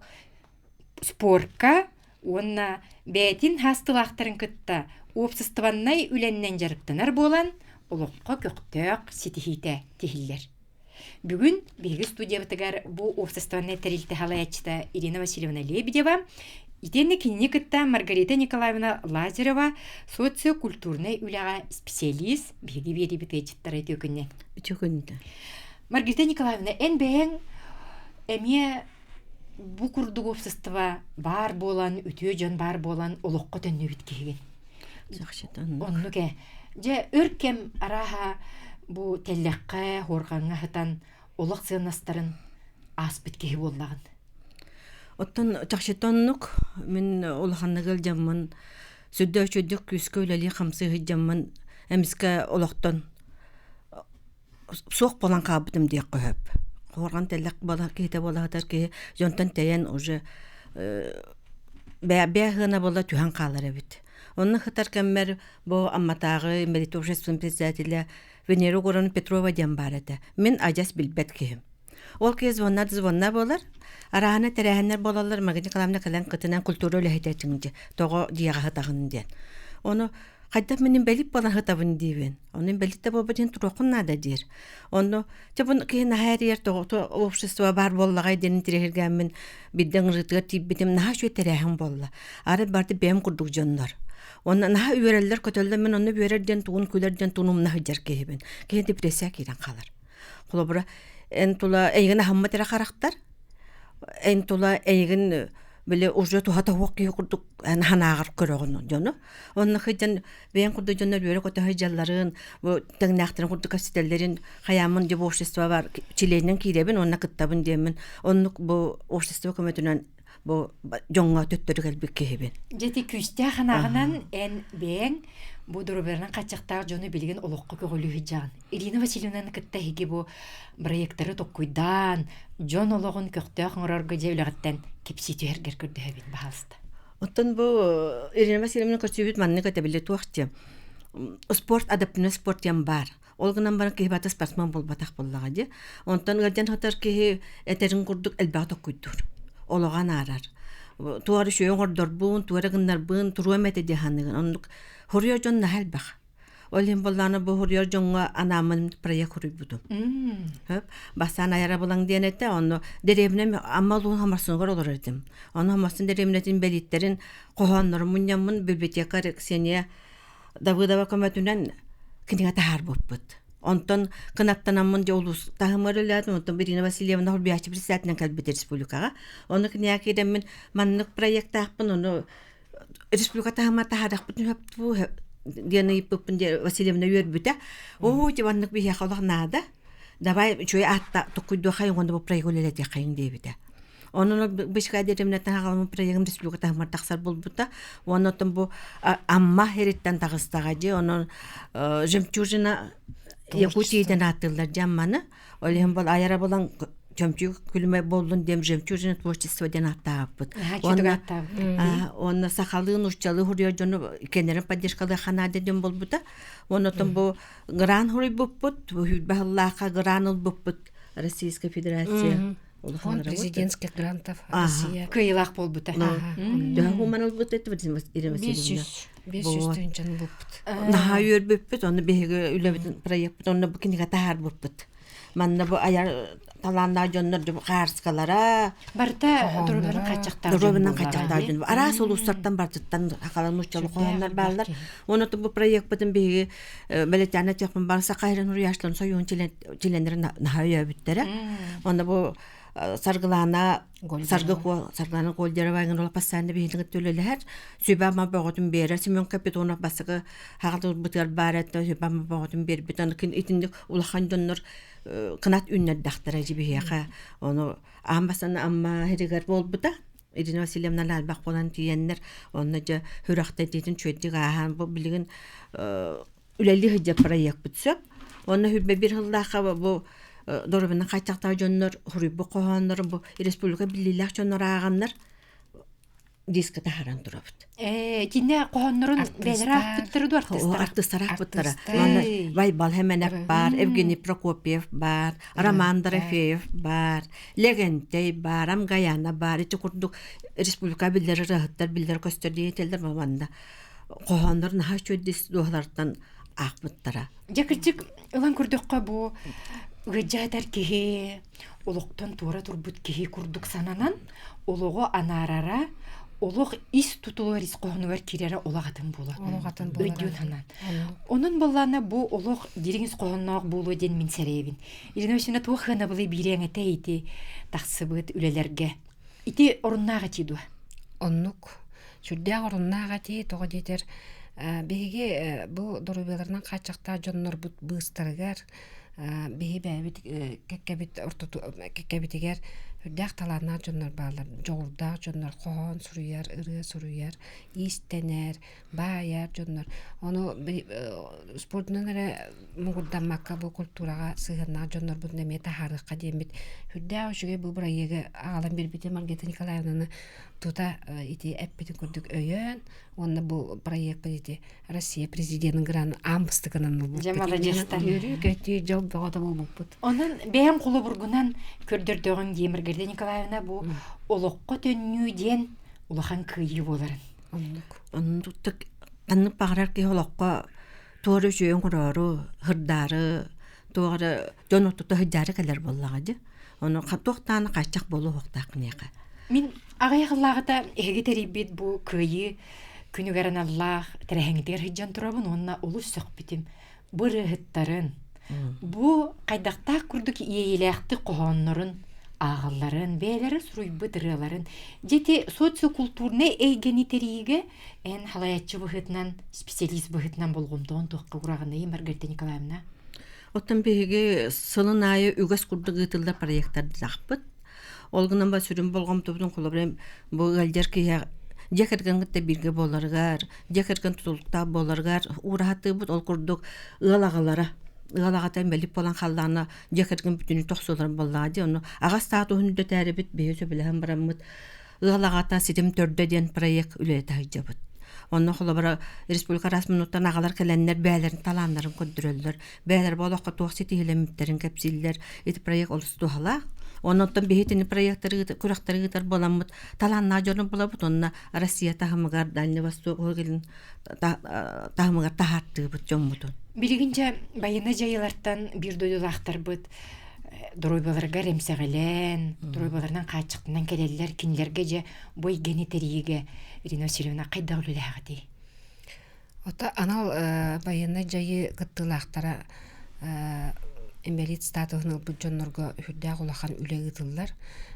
спорка уонна бэйэтин хаастылаахтарын кытта уопсастыбаннай үлэннэн дьарыктанар буолан, олоххо көхтөөх ситиһиитэ тиһиллэр. Бүгүн биһиги студиябытыгар бу уопсастыбаннай тэрилтэ салайааччыта Ирина Васильевна Лебедева, итиэннэ кинини кытта Маргарита Николаевна Лазарева социокультурнай үлэҕэ специалист биһиги биэриибит ыалдьыттара үтүө күннэн. Үтүө күннэн. Маргарита Николаевна, эн бэйэҥ эмиэ Бу курдук уопсастыба баар буолан, үтүө дьон баар буолан олоххо төннүбүт киһигин. Оннук ээ. Дьэ, өр кэм арааһа бу тэллэххэ, хуорҕаҥҥа сытан олох сыаннастарын ааспыт киһи буоллаҕын. Оттон чахчыта оннук мин улаханнык ыалдьаммын сүрдээх үчүгэйдик күүскэ үлэлии-хамсыы сылдьаммын эмискэ олохтон суох буолан хаалбытым диэххэ сөп. Хуорҕан тэллэх буола киһитэ буола сытар киһи дьонтон тэйэн уже бэйэ сыана буола түһэн хаалар эбит. Онно сытар кэммэр бу Амматааҕы инвалид председателя Венера Егоровна Петрова диэн баар этэ. Мин адьас билбэт киһим. Ол киһи звонна звонна буолар. Араһана тэрээһиннэр буолаллар Мария Николаевна кэлэн кытынан культура үлэһитэ чыҥдьы тоҕо дьиэҕэ сытаҕын диэн. Ону хайдах мин инбэлиит буолан сытабын диибин. Ону инбэлиит да буолбут иһин туруоххун наада диир. Онно чэ бу киһи наһаа эрийэр тоҕото общество баар буоллаҕай диэн интириэһиргээммин биирдэ ыҥырыытыгар тиийбитим наһаа үчүгэй тэрээһин буолла. Арай барыта бэйэм курдук дьоннор. Онно наһаа үөрэллэр-көтөллөр мин онно үөрэр диэн тугун күлэр диэн тугун умна сылдьар киһибин. Киһи депрессия киирэн хаалар. Холобура, эн тула эйигин аһыммыт эрэ харахтар, эн тула эйигин били уже туһата суох киһи курдук эн санааҕар көрөҕүн дьону. Онно сылдьан бэйэҥ курдук дьоннор үөрэ-көтө сылдьалларын, бу тэҥнээхтэрин курдук кэпсэтэллэрин хайааммын дьэ бу общество бар чилиэнинэн киирэбин уонна кыттабын диэммин оннук бу общество көмөтүнэн бу дьоҥҥо төттөрү кэлбит киһибин. Дьэ ити күүстээх анаҕынан эн бэйэҥ бу доруобуйаларынан хааччахтаах дьону билигин олоххо көҕүлүү сылдьаҕын. Ирина Васильевнаны кытта эһиги бу проектары толкуйдаан, дьон олоҕун көхтөөх оҥорорго дьэ үлэҕиттэн кэпсии түһэргэр көрдөһөбүн, баһаалыста. Оттон бу Ирина Васильевна көрсүбүт маннык этэбили туох диэн спорт адаптивный спорт диэн баар. Ол гынан баран киһи бата спортсмен буолбатах буоллаҕа дии. Онтон ыалдьан сытар киһи этэрин курдук элбэҕи токкуйдуур. Олоҕо анаарар. Туох эрэ үчүгэй оҥордорбун, тугу эрэ гыннарбын, туруом этэ дии саныыгын. Оннук хоруйар дьон наһаа элбэх. Ол иһин буоллаҕына бу хоруйар дьоҥҥо анааммын проект хоруйбутум. Хөп. Бастаан айара булаҥ диэн этэ, онно дэриэбинэм Амма улууһун Хамарсыныгар олорор этим. Ону Хамарсын дэриэбинэтин бэлииттэрин хоһооннорун мунньаммын библиотекарь Ксения Давыдова көмөтүнэн кинигэ таһаарбыппыт. Онтон кынаттанаммын дьэ улуус таһымыгар үлэлээтим, онтон Ирина Васильевна Хорбуйааччы председателинэн кэлбит республикаҕа. Ону кинигэ киирэммин маннык проектаахпын, ону республика таһыма таһаарыахпытын сөп диэн ыйыппыппын дьэ Васильевна үөрбүтэ. Оо, ити маннык биһиэхэ олох наада. Давай үчүгэй аатта токкуйдуохайын уонна бу проегы үлэлэтиэххэйиҥ диэбитэ. Онон бышка дэриэбинэттэн хаҕаламмыт проегым республика таһымар тахсар буолбута. Уонна оттон бу Амма ириттэн таҕыстаҕа дии. Онон жемчужина Якутии диэн ааттыыллар дьэ Амманы. Ол иһин бол айара булан чөмчүүк күлүмэ буоллун диэн жемчужина творчество диэн ааттаабыппыт. Уонна уонна сахалыы нууччалыы хуруйар дьону кэннэрин поддержкалыы ханаада диэн буолбута. Уонна оттон бу гран хуруйбуппут, бу сыллаахха гран ылбыппыт Российская Федерация. Фонд президентских грантов Россия. Кыайыылаах буолбута. Төһө хуман ылбыт этибит Ирина Васильевна? 500 тыһыынчаны ылбыппыт. Наһаа үөрбүппүт, онно биһиги үлэбитин проекпыт, онно бу кинигэ таһаарбыппыт. Манна бу айар талааннаах дьоннор хаарыскалара Барыта доруобуйанан хааччахтаах доруобуйанан хааччахтаах дьон араас улуустартан барытыттан хахалан нууччалыы хоһооннор бааллар. Уонна бу проекпытын биһиги бэлэтээне техпин бар саха сирин уруйааччыларын сойуһун чилиэннэрин наһаа өйөөбүттэрэ. Онно бу Саргылаана Саргы Саргылаана Гольдерова эҥин постоянно биһиги төлөлөһөр. Сүбэ-ама бөҕөтүн биэрэр. Семен Капитонов бастакы хаҕалырбытыгар баар этэ сүбэ-ама бөҕөтүн биэрбит. Аны итинник улахан дьоннор кынат үүннэрдэхтэрэ дьи биһиэхэ. Ону аан бастаан Амма сиригэр буолбута. Ирина Васильевна элбэх буолан тиийэннэр онно дьэ сүрэхтэтиитин үчүгэйдик ааһан бу билигин үлэлии сылдьар проекпыт сөп. Онно хүрбэ биир сыллаахха бу доруобуйанан хааччахтаах дьоннор суруйбут хоһооннорун бу республика биллиилээх дьоннор ааҕаннар диска таһааран турабыт. Ээ, итиннэ хоһооннорун бэйэлэрэ аахпыттара дуо артыыстара? Артыыстара аахпыттара. Манна Байбал Хэмэнэп баар, Евгений Прокопьев баар, Роман Дорофеев баар, Лэгэнтэй баар, Амгаяна баар. Ити курдук республика биллэр ырыаһыттар, биллэр көстөр деятеллэр манна хоһооннор наһаа үчүгэй дууһалартан аахпыттара. Дьэ кырдьык ылан көрдөххө бу ыалдьаатар киһи олохтон туора турбут киһи курдук сананан олоҕу анаарара олох ис тутулугар ис хоһоонугар киирэрэ олох атын буолар. Олох атын буолар. Өйдүүн санаан. Онон буоллаана бу олох дириҥ ис хоһоонноох буолуо диэн мин сэрэйэбин. Ирина Васильевна туох сыанабылы биириэҥ этэ ити тахсыбыт үлэлэргэ? Ити оруннаах этии дуо? Оннук. Сүрдээх оруннаах этии, тоҕо диэтэр биһиги бу доруобуйаларынан хааччахтаах дьоннорбут быыстарыгар биһи бэйэбит кэккэбит ортоту кэккэбитигэр сүрдээх талааннаах дьоннор бааллар. Дьоҕурдаах дьоннор хоһоон суруйар, ырыа суруйар, иистэнэр, баайар дьоннор. Ону спордунан эрэ муҥурдаммакка бу культураҕа сыһыаннаах дьоннорбутун эмиэ таһаарыахха диэммит сүрдээх үчүгэй бу бырайыагы аҕалан биэрбитэ Маргарита Николаевнаны тута ити эппитин курдук өйөөн уонна бу проекпыт ити Россия президенин гранын аан бастакынан ылбыппыт. Дьэ маладьыастар. Үөрүү-көтүү дьол бөҕөтө буолбуппут. Онон бэйэм холобургунан көрдөрдөҕүҥ дии Маргарита Николаевна бу олоххо төннүү диэн улахан кыайыы буоларын. Оннук. Оннук ханнык баҕарар киһи олоххо туора үчүгэйин оҥороору, сырдаары, туох эрэ дьон ортото сылдьаары кэлэр буоллаҕа дии. Ону туох даҕаны хааччах буолуохтаах киниэхэ. Мин аҕыйах сыллааҕыта эһиги тэрийбит бу кыайыы күнүгэр аналлаах тэрээһиҥҥитигэр сылдьан турабын уонна олус сөхпүтүм. Бу ырыаһыттарын, бу хайдахтаах курдук иэйиилээхтик хоһооннорун ааҕалларын, бэйэлэрэ суруйбут ырыаларын, дьэ ити социокультурнай эйгэни тэрийиигэ эн халайааччы быһыытынан, специалист быһыытынан болҕомтоҕун туохха ураҕыный, Маргарита Николаевна? Оттон биһиги сылын аайы үгэс курдук ыытыллар проектардаахпыт. Ол гынан ба сүрүн болҕомтобутун холобура бу ыалдьар киһи дьиэ кэргэн кытта бииргэ буоларыгар, дьиэ кэргэн тутулуктаах буоларыгар уураһатыыбыт. Ол курдук ыал аҕалара ыал аҕата инбэлиит буолан халлаана дьиэ кэргэн бүтүннүү тохсулар буоллаҕа дии. Ону аҕа статуһун үрдэтээрибит биһи сөбүлэһэн бараммыт ыал аҕата ситим төрдө диэн проект үлэлэтэ сылдьабыт. Онно холобура республика араас муннуктан аҕалар кэлэннэр бэйэлэрин талааннарын көрдөрөллөр, бэйэлэр бу олоххо туох ситиһилэммиттэрин кэпсииллэр. Ити проект олус туһалаах. Онон биһи итини проекттары күрэхтэри ыытар буоламмыт талааннаах дьону булабыт уонна Россия таһымыгар Дальний Восток уһугилин таһымыгар таһаартыыбыт дьоммутун. Билигин дьэ байыаннай дьайыылартан биир дойдулаахтарбыт доруобуйаларыгар эмсэҕэлээн, доруобуйаларынан хааччахтанан кэлэллэр, кинилэргэ дьэ бу эйгэни тэрийиигэ Ирина Васильевна хайдах үлэлээҕитий? Ото анал байыаннай дьайыы кыттыылаахтара Инбэлиит статуһун ылбыт дьоннорго сүрдээх улахан үлэ ыытыллар.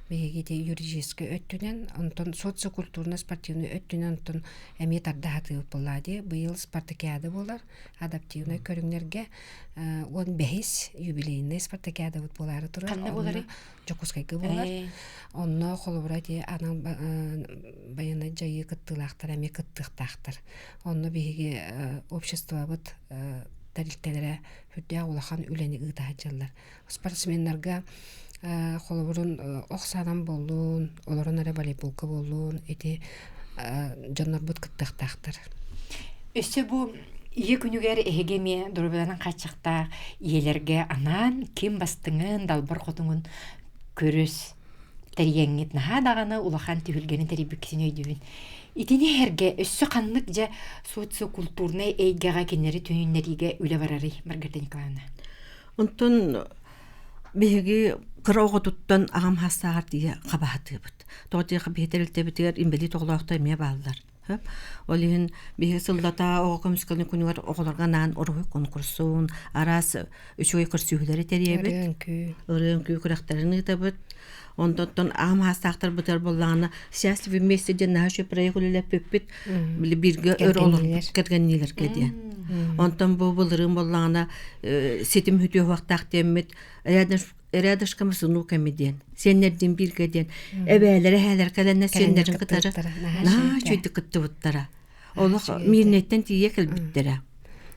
Биһиги ити юридическай өттүнэн, онтон социокультурно-спортивнай өттүнэн онтон эмиэ тарда сатыыбыт буоллаа дии. Быйыл спартакиада буолар, адаптивнай көрүҥнэргэ 15-ис юбилейнай спартакиадабыт буолаары турар. Ханна буоларый? Дьокуускайга буолар. Онно холобура ити анал байыаннай дьайыы кыттыылаахтара эмиэ кыттыахтаахтар. Онно биһиги обществобыт тэрилтэлэрэ сүрдээх улахан үлэни ыыта сылдьаллар. Спортсменнарга холобурун ох саанан буоллун, олорон эрэ волейболга буоллун ити дьоннорбут кыттыахтаахтар. Өссө бу Ийэ күнүгэр эһиги эмиэ доруобуйаларын хааччахтаах ийэлэргэ анаан ким бастыҥын, далбар хотуҥун көрүс тэрийэҥҥит наһаа даҕаны улахан түһүлгэни тэрийбиккитин өйдүүбүн. Итини эргэ өссө ханнык дьэ социокультурнай эйгэҕэ кинилэри түһүннэриигэ үлэ барарый, Маргарита Николаевна? Онтон биһиги кыра оҕотуттан аҕам хастааҕар тиийэ хабаһатыыбыт. Тоҕо диэххэ биһи тэрилтэбитигэр инбэлиит оҕолоохтор эмиэ бааллар. Ол иһин биһиги сыллата оҕо көмүскэлин күнүгэр оҕолорго анаан уруһуй конкурсун, араас үчүгэй көрсүһүүлэри тэрийэбит. Ырыа-үҥкүү күрэхтэрин ыытабыт. Онтон аҕам саастаахтарбытыгар буоллаҕына «Счастливы вместе» диэн наһаа үчүгэй проект үлэлэппиппит. Били бииргэ өр олорбут кэргэнниилэргэ диэн. Онтон бу былырыын буоллаҕына ситим үтүө уһуохтаах диэммит рядом рядышком с внуками диэн сиэннэрдиин бииргэ диэн эбээлэрэ эһээлэрэ кэлэннэр сиэннэрин кытары наһаа үчүгэйдик кыттыбыттара олох миирнэйтэн тиийэ кэлбиттэрэ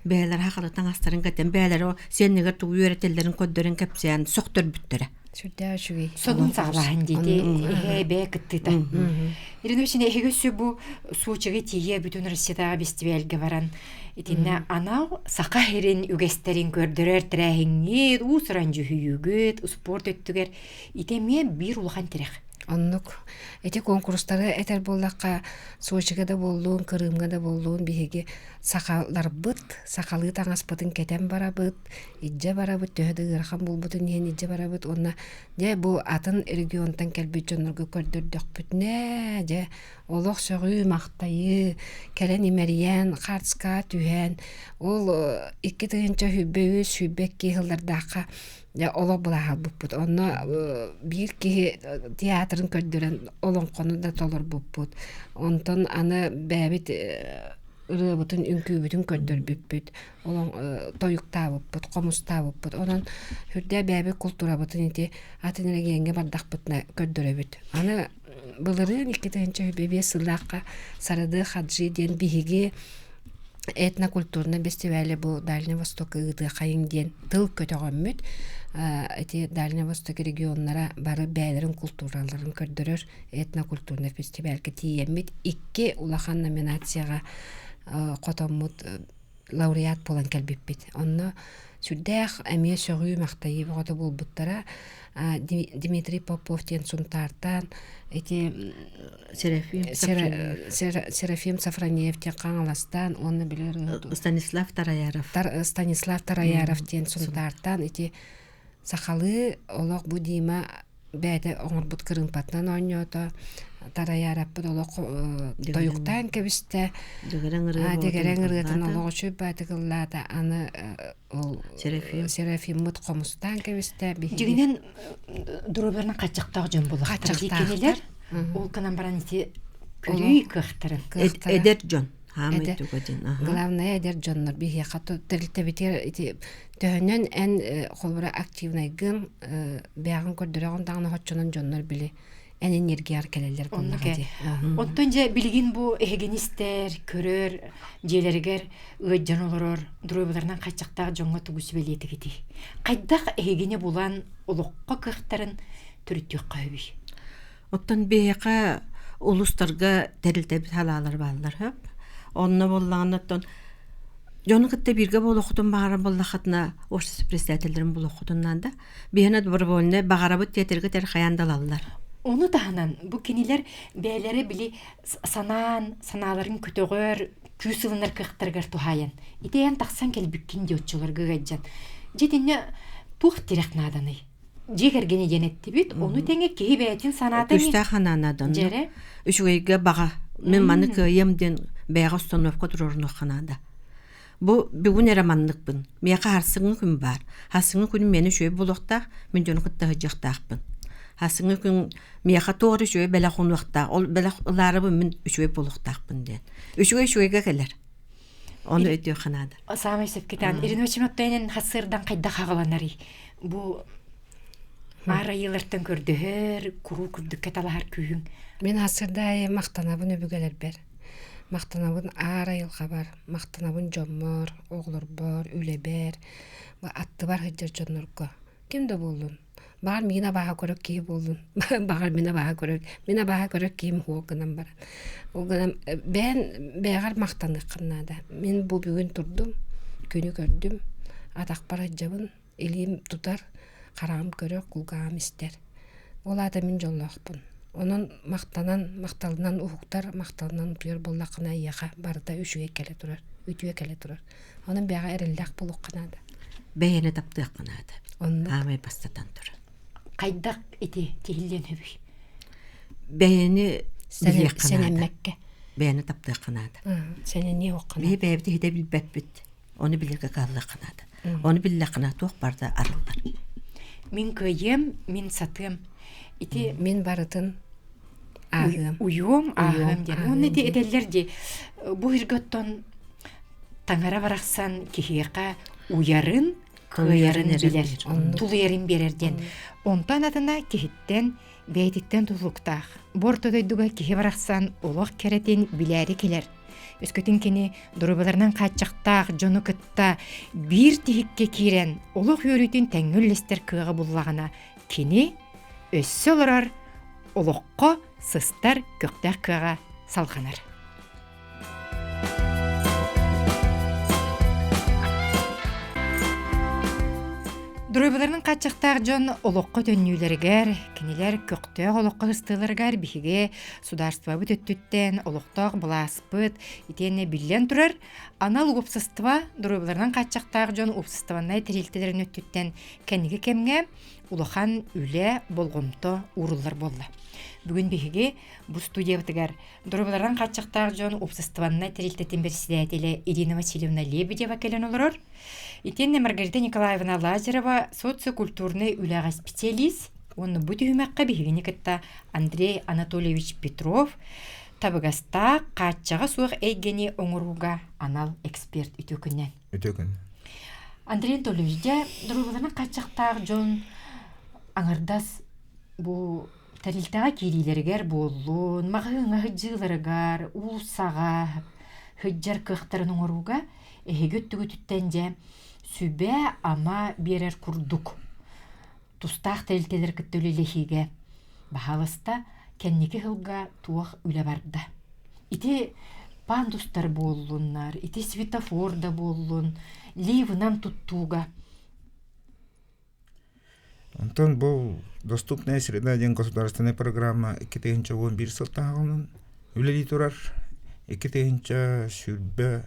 бэйэлэрэ хахалы таҥастарын кэтэн бэйэлэрэ сиэннигэр тугу үөрэтэллэрин көрдөрөн кэпсээн сөхтөрбүттэрэ сүрдээх үчүгэй сонун саҕалааһын диэти эһээ бэйэ кыттыыта Ирина Васильевна эһиги өссө бу Сочига тиийэ бүтүн Россиятааҕы бэстибээлгэ баран Итиннэ анал саха сирин үгэстэрин көрдөрөр тэрээһиҥҥит, уус-уран дьүһүйүүгүт, успуорт өттүгэр ити эмиэ биир улахан тирэх. Оннук. Ити куонкурустары этэр буоллахха, Сочига да буоллун, Крымҥа да буоллун, биһиги сахаларбыт, сахалыы таҥаспытын кэтэн барабыт, илдьэ барабыт, төһө да ыарахан буолбутун иһин илдьэ барабыт уонна дьэ бу атын регионтан кэлбит дьоннорго көрдөрдөхпүтүнэ, дьэ Олох сөҕүү-махтайыы, кэлэн имэрийэн, хаарска түһэн, ол 2023 22 сыллардаахха олох былааһалбыппыт. Онно биир киһи театрын көрдөрөн олоҥхону да толорбуппут. Онтон аны бэйэбит ырыабытын, үҥкүүбүтүн көрдөрбүппүт, тойуктаабыппыт, хомустаабыппыт. Онон сүрдээх бэйэбит култуурабытын ити атын эрэгийиэҥҥэ бардахпытына көрдөрөбүт. Аны Былырыын 2005 сыллаахха Сарады Хаджи диэн биһиги этнокультурнай бэстибээли бу Дальний Востокка ыытыахайыҥ диэн тыл көтөҕөммүт ити Дальний Восток регионнара бары бэйэлэрин култуураларын көрдөрөр этнокультурнай фестивальга тиийэммит икки улахан номинацияҕа хотоммут лауреат буолан кэлбиппит. Онно сүрдээх эмиэ сөҕүү-махтайыы бөҕөтө буолбуттара. Дмитрий Попов диэн Сунтаартан ити Серафим Серафим Сафронеев диэн Хаҥаластан уонна били Станислав Тараяров Станислав Тараяров диэн Сунтаартан ити сахалыы олох бу Дима бэйэтэ оҥорбут кырыымпатынан оонньоото тарайаараппыт олох тойуктаан кэбистэ дэгэрэн ырыатын олох үчүгэй ыллаата аны ол Серафиммыт хомустаан кэбистэ дьиҥинэн доруобуйаларын хаччахтаах дьон буоллахтар кинилэр ол гынан баран ити көрүү кыахтарын эдэр дьон хаамай туга диэн главное эдэр дьоннор биһиэхэ тэрилтэбитигэр ити Төһөнөн эн холобура активнайгын, бэйэҕин көрдөрөҕүн даҕаны оччонон дьоннор били эн энергияҕар кэлэллэр буоллаҕа дии. Оттон дьэ билигин бу эһигини истэр, көрөр, дьиэлэригэр ыалдьан олорор, доруобуйаларынан хааччахтаах дьоҥҥо тугу сүбэлиэтигитий? Хайдах эһигини булан олоххо кыахтарын төрүттүөххэ сөбүй? Оттон биһиэхэ улуустарга тэрилтэбит халаалар бааллар хөп. Онно буоллаҕына оттон дьону кытта бииргэ буолуоххутун баҕарар буоллаххытына общество председателлэрин булуоххутун наада. Биһиэнэ добровольнай баҕарабыт тиэтэргэ тэр хайаан да ылаллар. Ону таһынан бу кинилэр бэйэлэрэ били санаан, санааларын көтөҕөр, күүс ылынар кыахтарыгар туһаайан итиэн тахсан кэлбиккин диэччилэргэ ыгайдьан. Дьэ итиннэ туох тирэх нааданый? Дьиэ кэргэни диэн эттибит, ону тэҥэ киһи бэйэтин санаата Күүстээх санаана Дьэрэ. Үчүгэйгэ баҕа. Мин маны кыайыам диэн бэйэҕэ установка туруорунуохха наада. Бу бүгүн эрэ манныкпын. Миэхэ харсыҥҥы күн баар. Харсыҥҥы күнүм миэнэ үчүгэй буолуохтаах, мин дьону кытта сылдьыахтаахпын. Харсыҥҥы күн миэхэ туох эрэ үчүгэй бэлэх уунуохтаах, ол бэлэх ылаарыбын мин үчүгэй буолуохтаахпын диэн. Үчүгэй үчүгэйгэ кэлэр. Ону өйдүөххэ наада. Саамай сөпкүтаан. Ирина Очимоттойнен хасырдан хайдах хаҕаланарый? Бу аар айыылартан көрдөһөр, куруу күрдүккэ талаһар күүһүҥ. Мин хасырдаайы махтанабын өбүгэлэрбэр. Махтанабын аар айылҕабар, махтанабын дьоммор, оҕолорбор, үлэбэр, аттыбар сылдьар дьоннорго. Ким да буоллун, баҕар миигин абааһы көрөр киһи буоллун, баҕар мин абааһы көрөр, мин абааһы көрөр киһим суох гынан баран. Ол гынан бэйэн бэйэҕэр махтаныаххын наада. Мин бу бүгүн турдум, күнү көрдүм, атахпар сылдьабын, илиим тутар, хараҕым көрөр, кулгааҕым истэр. Ол аата мин дьоллоохпун. Онон махтанан, махталынан уһуктар, махталынан утуйар буоллаххына эйиэхэ барыта үчүгэй кэлэ турар, үтүө кэлэ турар. Онон бэйэҕэ эрэллээх буолуохха наада. Бэйэни таптыахха наада. Оннук. Аамай бастатан туран. Хайдах ити тиһиллиэн сөбүй? Бэйэни билиэххэ наада. Сэнэммэккэ. Бэйэни таптыахха наада. Сэнэниэ уохха Биһи бэйэбит иһитэ билбэппит. Ону билэргэ кыһаллыахха наада. Ону биллэххинэ туох барыта арыллар. Мин кыайыам, мин сатыам. Ити Мин барытын ааһыам. Уйуом, ааһыам диэн. Уонна ити этэллэр дии, бу сиргэ оттон таҥара барахсан киһиэхэ уйарын, кыайарын билэр, тулуйарын биэрэр диэн. Онтон атына киһиттэн, бэйэтиттэн тутулуктаах. Бу орто дойдуга киһи барахсан олох кэрэтин билээри кэлэр. Өскөтүн кини доруобаларынан хааччахтаах дьону кытта биир тиһиккэ киирэн олох үөрүүтүн тэҥҥэ үллэстэр кыаҕы буллаҕына, кини өссө олорор олоххо сыстар көхтөөх кыаҕа салҕанар. Доруобуйаларын хааччахтаах дьон олоххо төннүүлэригэр, кинилэр көхтөөх олоххо сыстыыларыгар биһиги судаарыстыбабыт өттүттэн олохтоох былааспыт итиэннэ биллэн турар анал уопсастыба доруобуйаларынан хааччахтаах дьон уопсастыбаннай тэрилтэлэрин өттүттэн кэнники кэмҥэ улахан үлэ, болҕомто ууруллар буолла. Бүгүн биһиги бу студиябытыгар Доруобуйаларынан хааччахтаах дьон уопсастыбаннай тэрилтэтин бэрэссэдээтэлэ Ирина Васильевна Лебедева кэлэн олорор. Итиэннэ Маргарита Николаевна Лазарева социокультурнай үлэҕэ специалист уонна бу түһүмэххэ биһигини кытта Андрей Анатольевич Петров табыгастаах, хааччаҕа суох эйгэни оҥорууга анал эксперт үтүө күннэн. Үтүө күн. Андрей Анатольевич, дьэ, доруобуйаларынан хааччахтаах дьон аҥардас бу Тэрилтэҕэ киириилэригэр буоллун, маҕаһыыҥҥа сылдьыыларыгар, уулуссаҕа сылдьар кыахтарын оҥорууга эһиги өттүгүтүттэн дьэ сүбэ-ама биэрэр курдук тустаах тэрилтэлэри кытта үлэлэһиигэ баһаалыста кэнники сылга туох үлэ барда? Ити пандустар буоллуннар, ити светофор да буоллун, ливынан туттууга Онтон бу «Доступная среда» диэн государственнай программа 2011 сылтааҕынан үлэлии турар. 2020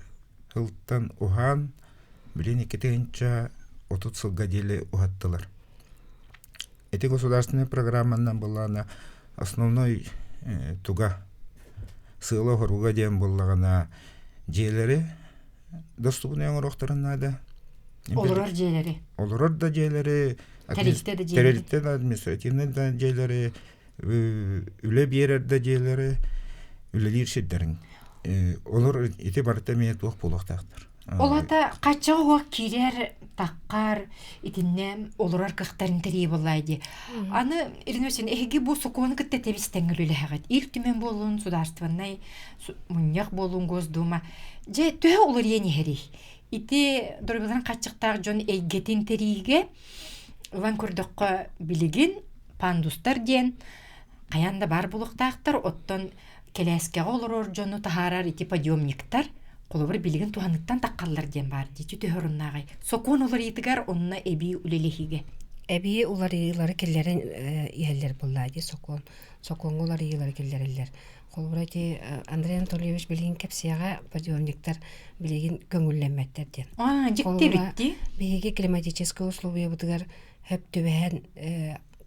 сылтан уһаан, билин 2030 сылга диэри уһаттылар. Ити государственнай программанан былаана основной туга сыала-соруга диэн буоллаҕына дьиэлэри доступнай оҥоруохтарын наада. Олорор дьиэлэри. Олорор да дьиэлэри, тэрилтэ да дьиэлэри. Тэрилтэ да административнай да дьиэлэри, үлэ биэрэр да дьиэлэри, үлэлиир сирдэрин. Олор ити барыта эмиэ туох буолуохтаахтар. Ол ата хаччаҕа уох киирэр, таххар, итиннэ олорор кыахтарын тэрийэ буоллаа дии. Аны, Ирина Васильевна, эһиги бу сокуону кытта тэбис-тэҥҥэ үлэлэһэҕит. Ил Түмэн буоллун, судаарыстыбаннай мунньах буоллун, Госдума. Дьэ, төһө уларыйан иһэрий? Ити доруобуйаларын хааччахтаах дьон эйгэтин тэрийиигэ ылан көрдөххө, билигин пандустар диэн хайаан да баар буолуохтаахтар, оттон кэлээскэҕэ олорор дьону таһаарар ити подъемниктар холобур билигин туһаныттан таххаллар диэн баар дии төһө оруннааҕый сокуон уларыйыытыгар онно эбии үлэлэһиигэ эбии уларыйыылары киллэрэн иһэллэр буоллаа дии сокуон сокуоҥҥа уларыйыылары киллэрэллэр холобура ити Андрей Анатольевич билигин кэпсиэҕэ подъемниктар билигин көҥүллэммэттэр диэн аа дьикти эбит дии биһиги климатическай условиябытыгар хөп түбэһэн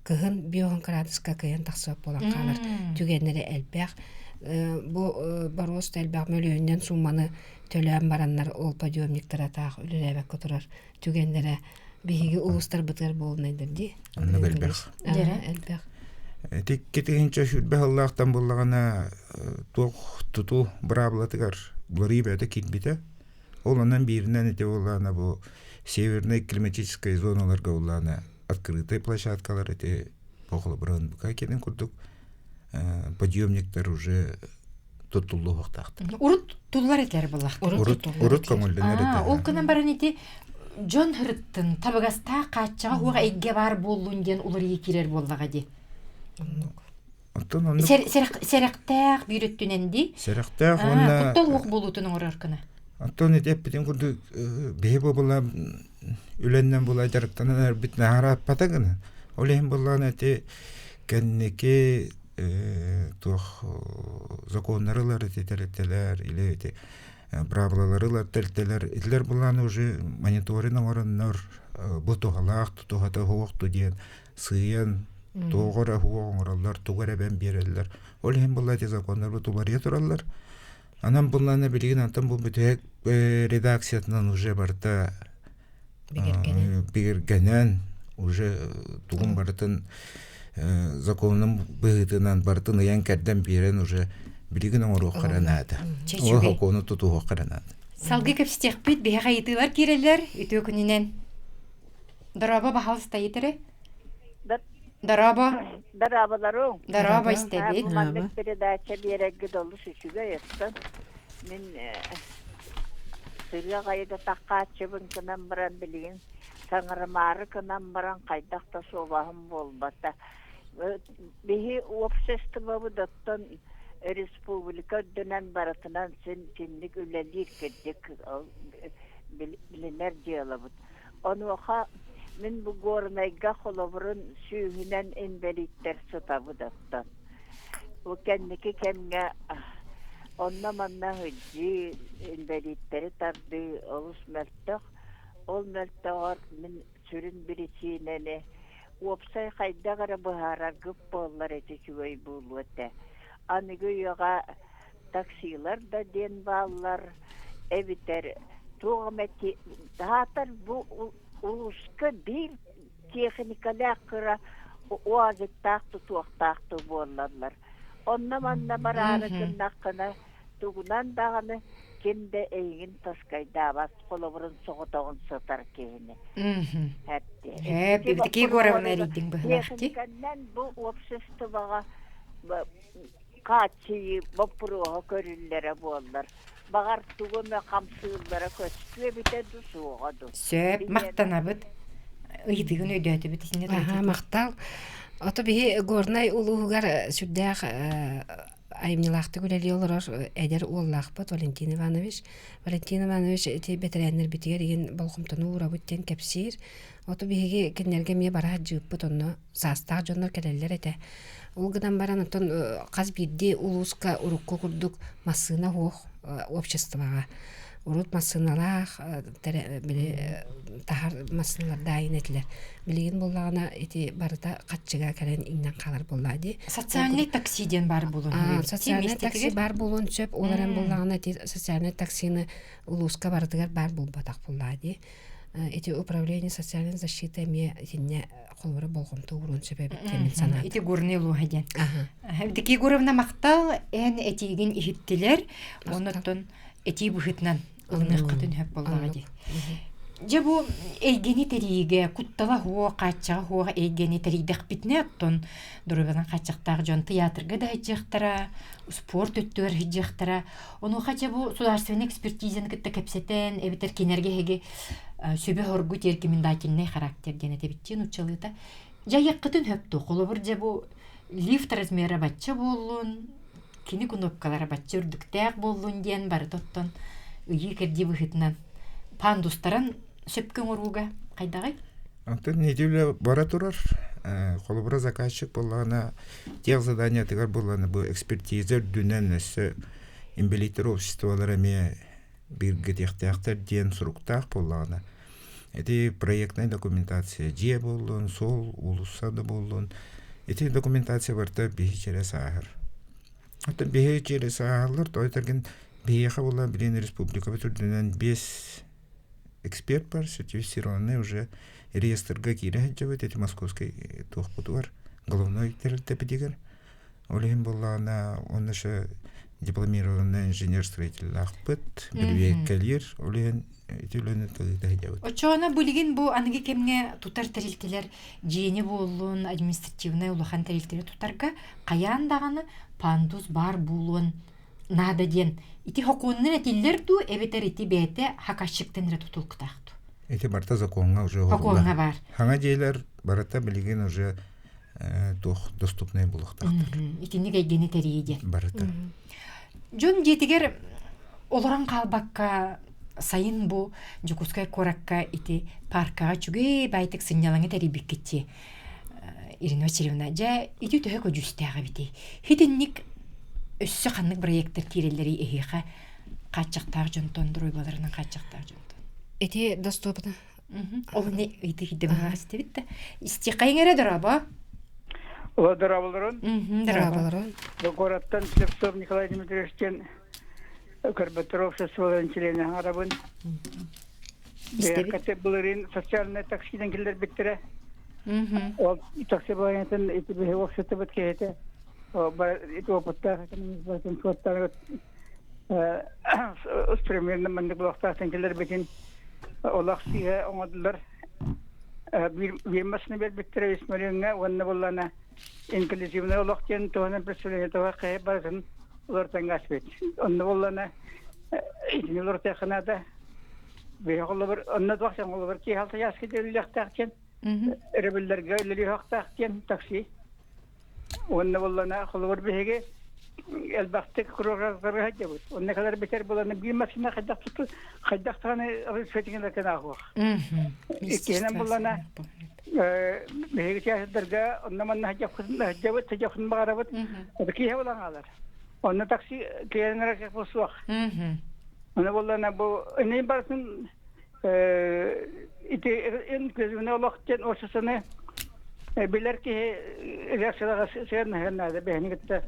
кыһын биоһун кыраадыска кыайан тахсыбат буолан хаалар түгэннэрэ элбэх. Бу боруоста элбэх мөлүйүөнүнэн суумманы төлөөн бараннар ол подъемниктара таах үлэлээбэккэ турар түгэннэрэ биһиги улуустарбытыгар буолунайдар дии. Оннук элбэх. Элбэх. Ити 220 сыллаахтан буллаҕына туох тутуу быраабылатыгар уларыйыы бэйэтэ киирбитэ. Ол онон бииринэн ити буоллаҕына бу севернай климатическай зоналарга буоллаҕына открытый площадкалар ити похолобура кэлин курдук подъемниктар уже туттуллуохтаахтар. Урут туллар этилэр буоллахтар. Урут урут көҥүллэнэр этэ. Ол гынан баран ити дьон һырыттын табыгастаах хааччаҕа хуох эйгэ баар буоллун диэн уларыйыы киирэр буоллаҕа дии. Оттон оннук Сэрэхтээх биир өттүнэн дии. Сэрэхтээх уонна куттал уох буолуутун оҥорор гына. Оттон ити эппитин курдук биһи була үлэннэн була дьарыктанан эрбит наһарааппата гына. Ол иһин буллаан эти кэнники туох законнары ылар ити тэрилтэлэр или ити правилалары ылар тэрилтэлэр итилэр булаан уже мониторинг оҥороннор бу туһалаах туһата суохту диэн сыыйан туоҕу эрэ суох оҥороллор тугу эрэ эбэн биэрэллэр ол иһин буолла ити законнар бу уларыйа тураллар анан буллаана билигин антон бу бүтэһик редакциятынан уже барыта бигэргэнэн уже тугун барытын законун быһыытынан барытын ыйан кэрдэн биэрэн уже билигин оҥоруохха эрэ наада. Ол сокуону тутуһуохха эрэ наада. Салгыы кэпсэтиэхпит биһиэхэ ыйытыылар киирэллэр үтүө күнүнэн. Дорообо баһаалыста ыйытары. Дорообо. Дорооболоруҥ. Дорообо истэбит. Маннык передача биэрэргит олус үчүгэй оттон мин сырыа хайда таххааччыбын гынан баран билигин саҥарымаары гынан баран хайдах да суобаһым буолбата. Биһи обществобыт оттон республика үрдүнэн барытынан син синник үлэлиир кырдьык билинэр дьыалабыт. Онуоха мин бу Горнайга холобурун сүүһүнэн инбэлииттэр сытабыт оттон. Бу кэнники кэмҥэ онно-манна сылдьыы, инбэлииттэри тардыы олус мөлтөх. Ол мөлтөҕөр мин сүрүн биричиинэни уопсай хайдах эрэ быһаараргыт буоллар ити үчүгэй буолуо этэ. Аныгы үйэҕэ таксилар да диэн бааллар эбэтэр туох эмэ аатар бу улууска биир техникалаах кыра уазиктаах тутуохтаах буоллаллар. Онно-манна бараары гыннаххына тугунан даҕаны ким да эйигин таскайдаабат холобурун соҕотоҕун сытар киһини. Ээ, Евдокия Егоровна эрийдиҥ быһылаах дии. Техниканнан бу обществоҕа хааччыйыы боппуруоһа көрүллэрэ буоллар, баҕар тугу эмэ хамсыыллара көстүө эбитэ дуу, суоҕа дуу. Сөп, махтанабыт. Ыйытыгын өйдөөтүбүт итиннэ Аһаа, махтал. Ото биһи Горнай улууһугар сүрдээх айымньылаахтык үлэлии олорор эдэр уоллаахпыт Валентин Иванович. Валентин Иванович ити бэтэрээннэрбитигэр игин болҕомтону уурабыт диэн кэпсиир. Ото биһиги кинилэргэ эмиэ бара сылдьыбыппыт онно саастаах дьоннор кэлэллэр этэ. Ол гынан баран оттон хас биирдии улууска урукку курдук массыына суох обществоҕа. Урут массыыналаах били таһар массыыналардаайын этилэр. Билигин буоллаҕына ити барыта хаччыга кэлэн иҥнэн хаалар буоллаа дии. Социальный такси диэн баар буолуон Социальный такси баар буолуон сөп. Ол эрэн буоллаҕына ити социальный таксины улууска барытыгар баар буолбатах буоллаа дии. Ити управление социальной защиты эмиэ итиннэ холобура болҕомто ууруон сөп эбит диэн мин санаатым. Ити Горный улууһа диэн. Евдокия Егоровна махтал эн этиигин иһиттилэр. Оннуттан этии быһыытынан ылыныаххытын сөп буоллаҕа дии. Дьэ бу эйгэни тэрийиигэ куттала суох, хааччаҕа суох эйгэни тэрийдэхпитинэ оттон доруобуйанан хааччахтаах дьон тыйаатырга да сылдьыахтара, спорт өттүгэр сылдьыахтара. Онуоха дьэ бу судаарственнай экспертизаны кытта кэпсэтэн эбэтэр кинилэргэ эһиги сүбэ-соргу рекомендательный характер диэн этэбит нууччалыыта. Дьайыаххытын сөп дуо? Холобур, дьэ бу лифт размера бачча буоллун, кини кнопкалара бачча үрдүктээх буоллун диэн барыта оттон ыйыы-кэрдии быһыытынан пандустарын сөпкө оҥорууга хайдаҕый? Онтон неделя бара турар. Холобура заказчик буоллаҕына тех заданиятыгар буоллаҕына бу экспертиза үрдүнэн өссө инбэлииттэр обществолара эмиэ бигэргэтиэхтээхтэр диэн суруктаах буоллаҕына ити проектнай документация дьиэ буоллун, суол, уулусса да буоллун ити документация барыта биһи чэрэ сааһар. Оттон биһи чэрэ сааһаллар, тоҕо этэргин. Биһиэхэ була билин республикабыт үрдүнэн биэс эксперт бар, сертифицированный уже реестрга киирэ сылдьабыт ити московскай туохпутугар головной тэрилтэбитигэр. Ол иһин буоллаҕына онно еще дипломированный инженер-строителлаахпыт, бирбиэккэлиир, ол иһин ити үлэни тылыыта сылдьабыт. Оччоҕуна билигин бу аныгы кэмҥэ тутар тэрилтэлэр дьиэни буоллун, административнай улахан тэрилтэри тутарга хайаан даҕаны пандус баар буолуон наада диэн ити сокуонунан этиллэр дуу эбэтэр ити бэйэтэ хакасчиктан эрэ тутулуктаах дуу? Ити барыта законҥа уже Сокуоҥҥа баар. Хаҥа дьиэлэр барыта билигин уже туох доступнай буолуохтаахтар. Итинник эйгэни тэрийии диэн. Барыта. Дьон дьиэтигэр олорон хаалбакка сайын бу Дьокуускай куоракка ити паркаҕа үчүгэй баайтык сынньалаҥы тэрийбиккит дии. Ирина Васильевна, дьэ ити төһө көдьүүстээх эбитий? Итинник өссө ханнык проекттар киирэллэрий эһиэхэ хааччахтаах дьонтон, доруобуйаларынан хааччахтаах дьонтон? Ити доступно. Ол не ыйытык баҕа истибит да. Истиэххэйиҥ эрэ дорообо. Ула дорооболорун. Дорооболорун. Городтан Слепцов Николай Дмитриевич диэн көрбөттөр обществоларын чилиэнэ аҥарабын. Истэбит. Былырыын социальнай таксидан киллэрбиттэрэ. Ол такси баайатын ити биһи обществобыт киһитэ ити опыттаах экономист батын суоттаан примерно маннык буолуохтаахтан кэлэрбитин олох сыыһа оҥордулар. Биир массыына биэрбиттэрэ үс мөлүйүөҥҥэ уонна буоллаҕына инклюзивнай олох диэн туһунан представление туһа хайа барытын уларытан ааспыт. Онно буоллаҕына итини уларытыахха наада. Биһи холобур онно туох сен холобур киһи алтыйааска үлэлиэхтээх диэн өрөбүллэргэ үлэлиэхтээх диэн такси Уонна буоллана холобур биһиги элбэхтик куруорарга сылдьабыт. Онно кэлэр битэр буолан биир машина хайдах туту хайдах даҕаны светиҥин аахуох. Иккиһинэн буоллана биһиги театрдарга онно манна сылдьабыт, сылдьабыт баҕарабыт. Киһи буолан хаалар. Онно такси киэрэнэрэ суох. Онно буоллана бу иннин барытын ити инклюзивный олох диэн обществоны билэр киһи реакциялаҕа сыһыаннаһыан наада бэһини кытта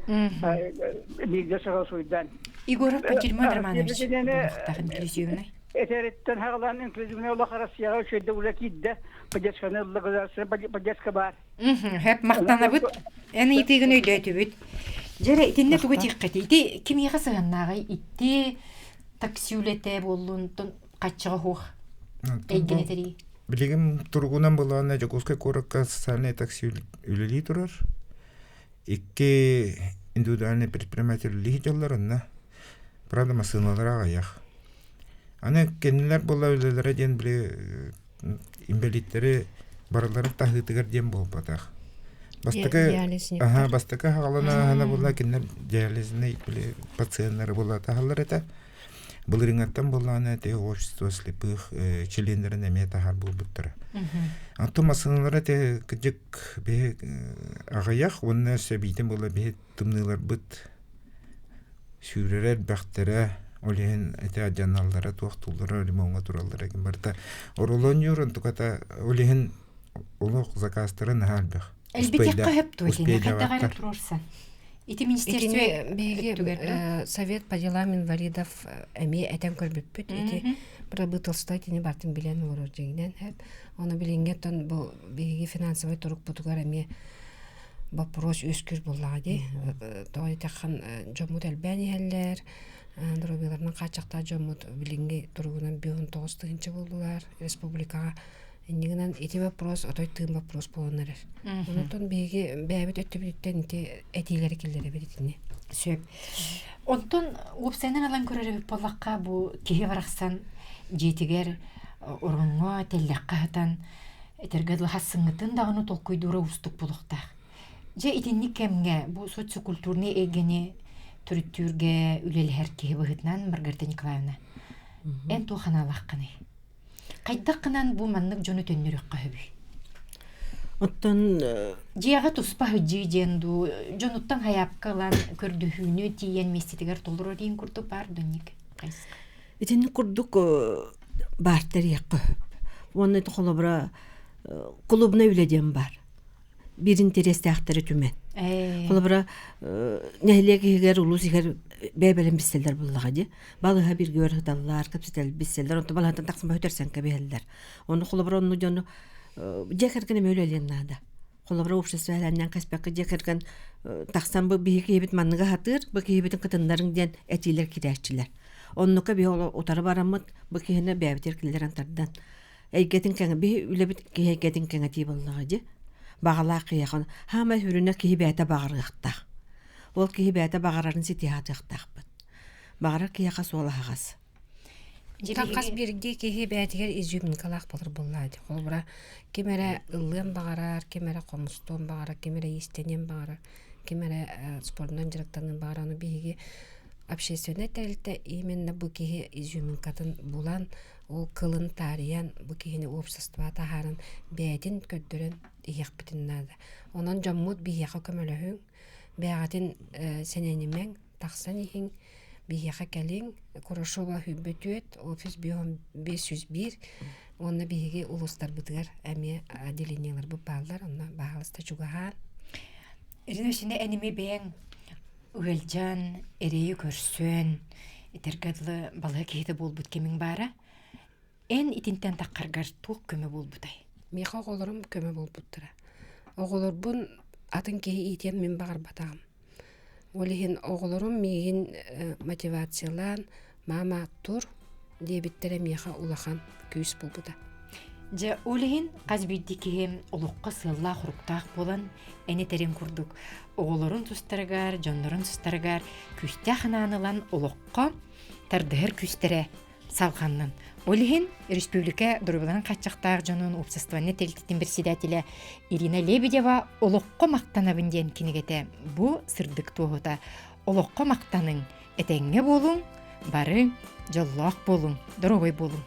бииргэ соҕосуйдаан. Егоров Пантелеймон Романович буолуохтаах инклюзивный. Этэриттэн хаҕалаан инклюзивный олох Россияҕа үчүгэйдик үлэ киирдэ, поддержканы ылла государственная поддержка баар. Хэп махтанабыт. Эн ыйытыыгын өйдөөтүбүт. Дьэрэ итиннэ тугу этиэххитий? Ити кимиэхэ сыһыаннааҕый? Ити такси үлэтэ буоллун, хаччаҕа суох эйгэни тэрий. Билигин туругунан былаана Дьокуускай куоракка социальнай такси үлэлии турар. Икки индивидуальный предприниматель үлэлии сылдьаллар онно. Правда, массыыналара аҕыйах. Аны кинилэр була үлэлэрэ диэн били инбэлииттэри барыларын таһыытыгар диэн буолбатах. Бастакы аха бастакы хаҕаланааһына була кинилэр диализнай били пациеннары була таһаллар этэ. Былырыыҥҥаттан буоллаҕына ити общество слепых чилиэннэрин эмиэ таһаар буолбуттара. Оттон массыыналара ити кырдьык биһи аҕыйах уонна сэбиитин буола биһи тымныыларбыт сүүрэрэ элбэхтэрэ, ол иһин ити алдьаналлара туохтууллара ремоҥҥа тураллара барыта оролонньуур онтуката ол иһин олох заказтара наһаа элбэх. Элбитиэххэ сөп дуо итини хайдах эрэ туруорсан? Ити министерство биһиги Совет по делам инвалидов эмиэ этэн көрбүппүт. Ити правительство итини бартын билэн олорор дьиҥинэн. Ону билиҥҥи оттон бу биһиги финансовай турукпутугар эмиэ вопрос үөскүүр буоллаҕа дии. Тоҕо диэтэххин дьоммут элбээн иһэллэр, доруобуйаларынан хааччахтаах дьоммут билиҥҥи туругунан 59 тыһыынча буоллулар республикаҕа. Иннигинэн ити вопрос отой тыын вопрос буолан эрэр. Онтон биһиги бэйэбит өттүбүтүттэн ити этиилэри киллэрэбит итини. Сөп. Онтон уопсайынан ылан көрөр эбит буоллахха бу киһи барахсан дьиэтигэр ороҥҥо тэллэххэ сытан этэргэ дылы хассыҥҥытын даҕаны толкуйдуура уустук буолуохтаах. Дьэ итинник кэмҥэ бу социокультурнай эйгэни төрүттүүргэ үлэлэһэр киһи быһыытынан Маргарита Николаевна эн туох санаалааххыный? Хайдах гынан бу маннык дьону төннөрүөххэ сөбүй? Оттон Дьиэҕэ туспа сылдьыы диэн дуу, дьонуттан хайаапка ылан көрдөһүүнү тиийэн миэстэтигэр толорор диэн курдук баар донник хайысха. Итинник курдук баар тэриэххэ сөп. Уонна ити холобура клубнай үлэ диэн баар. Биир интэриэстээхтэри түмэн. Холобура, нэһилиэк иһигэр, улуус иһигэр бэйэ-бэлэм билсэллэр буоллаҕа дии. Балыһа бииргэ өр сыталлар, кэпсэтэл билсэллэр, онтон балыһаттан тахсан бөһүтэрсэн кэбиһэллэр. Ону холобура онну дьону дьиэ кэргэн эмиэ үлэлиэн наада. Холобура общество элэннэн кэспэккэ дьиэ кэргэн тахсан бу биһи киһибит манныга сатыыр, бу киһибитин кытыннарыҥ диэн этиилэр киирээччилэр. Оннука биһи утары бараммыт, бу киһини бэйэбитигэр киллэрэн тардан эйгэтин кэҥэ биһи үлэбит киһи эйгэтин кэҥэтии буоллаҕа дии. Баҕалаах киһиэхэ хаамай сүрүнэ киһи бэйэтэ баҕарыахтаах. Ол киһи бэйэтэ баҕарарын ситиһэ сатыахтаахпыт. Баҕарар киһиэхэ суол аһаҕас. Дьиҥ хас биирдии киһи бэйэтигэр изюминкалаах буолар буоллаа дии. Холобура, ким эрэ ыллыан баҕарар, ким эрэ хомустуон баҕарар, ким эрэ иистэниэн баҕарар, ким эрэ спордунан дьарыктаныан баҕарар. Ону биһиги общественнай тэрилтэ именно бу киһи изюминкатын булан, ол кылын таарыйан, бу киһини уопсастыбаҕа таһааран, бэйэтин көрдөрөн иһиэхпитин наада. Онон дьоммут биһиэхэ көмөлөһүҥ, бэйэҕитин сэнэнимэҥ, тахсан иһиҥ, биһиэхэ кэлиҥ, Курашова 104, офис 501 уонна биһиги улуустарбытыгар эмиэ отделениеларбыт бааллар, онно баһаалыста чугаһаан. Ирина Васильевна, эн эмиэ бэйэҥ ыалдьан, эрэйи көрсөн, этэргэ дылы балыһа киһитэ буолбут кэмиҥ баара. Эн итинтэн таххаргар туох көмө буолбутай? Миэхэ оҕолорум көмө буолбуттара. Оҕолорбун атын киһи иитиэн мин баҕарбатаҕым. Ол иһин оҕолорум миигин мотивациялаан «Мама, тур» диэбиттэрэ миэхэ улахан күүс буолбута. Дьэ, ол иһин хас биирдии киһи олоххо сыаллаах-соруктаах буолан, эн этэрин курдук, оҕолорун тустарыгар, дьоннорун тустарыгар күүстээх анаан ылан олоххо тардыһар күүстэрэ салҕаннын. Ол иһин республика доруобуйаларын хааччахтаах дьонун уопсастыбаннай тэрилтэтин председателэ Ирина Лебедева «Олоххо махтанабын» диэн кинигэтэ бу сырдык туоһута. Олоххо махтаныҥ, этэҥҥэ буолуҥ, бары дьоллоох буолуҥ, доруобай буолуҥ.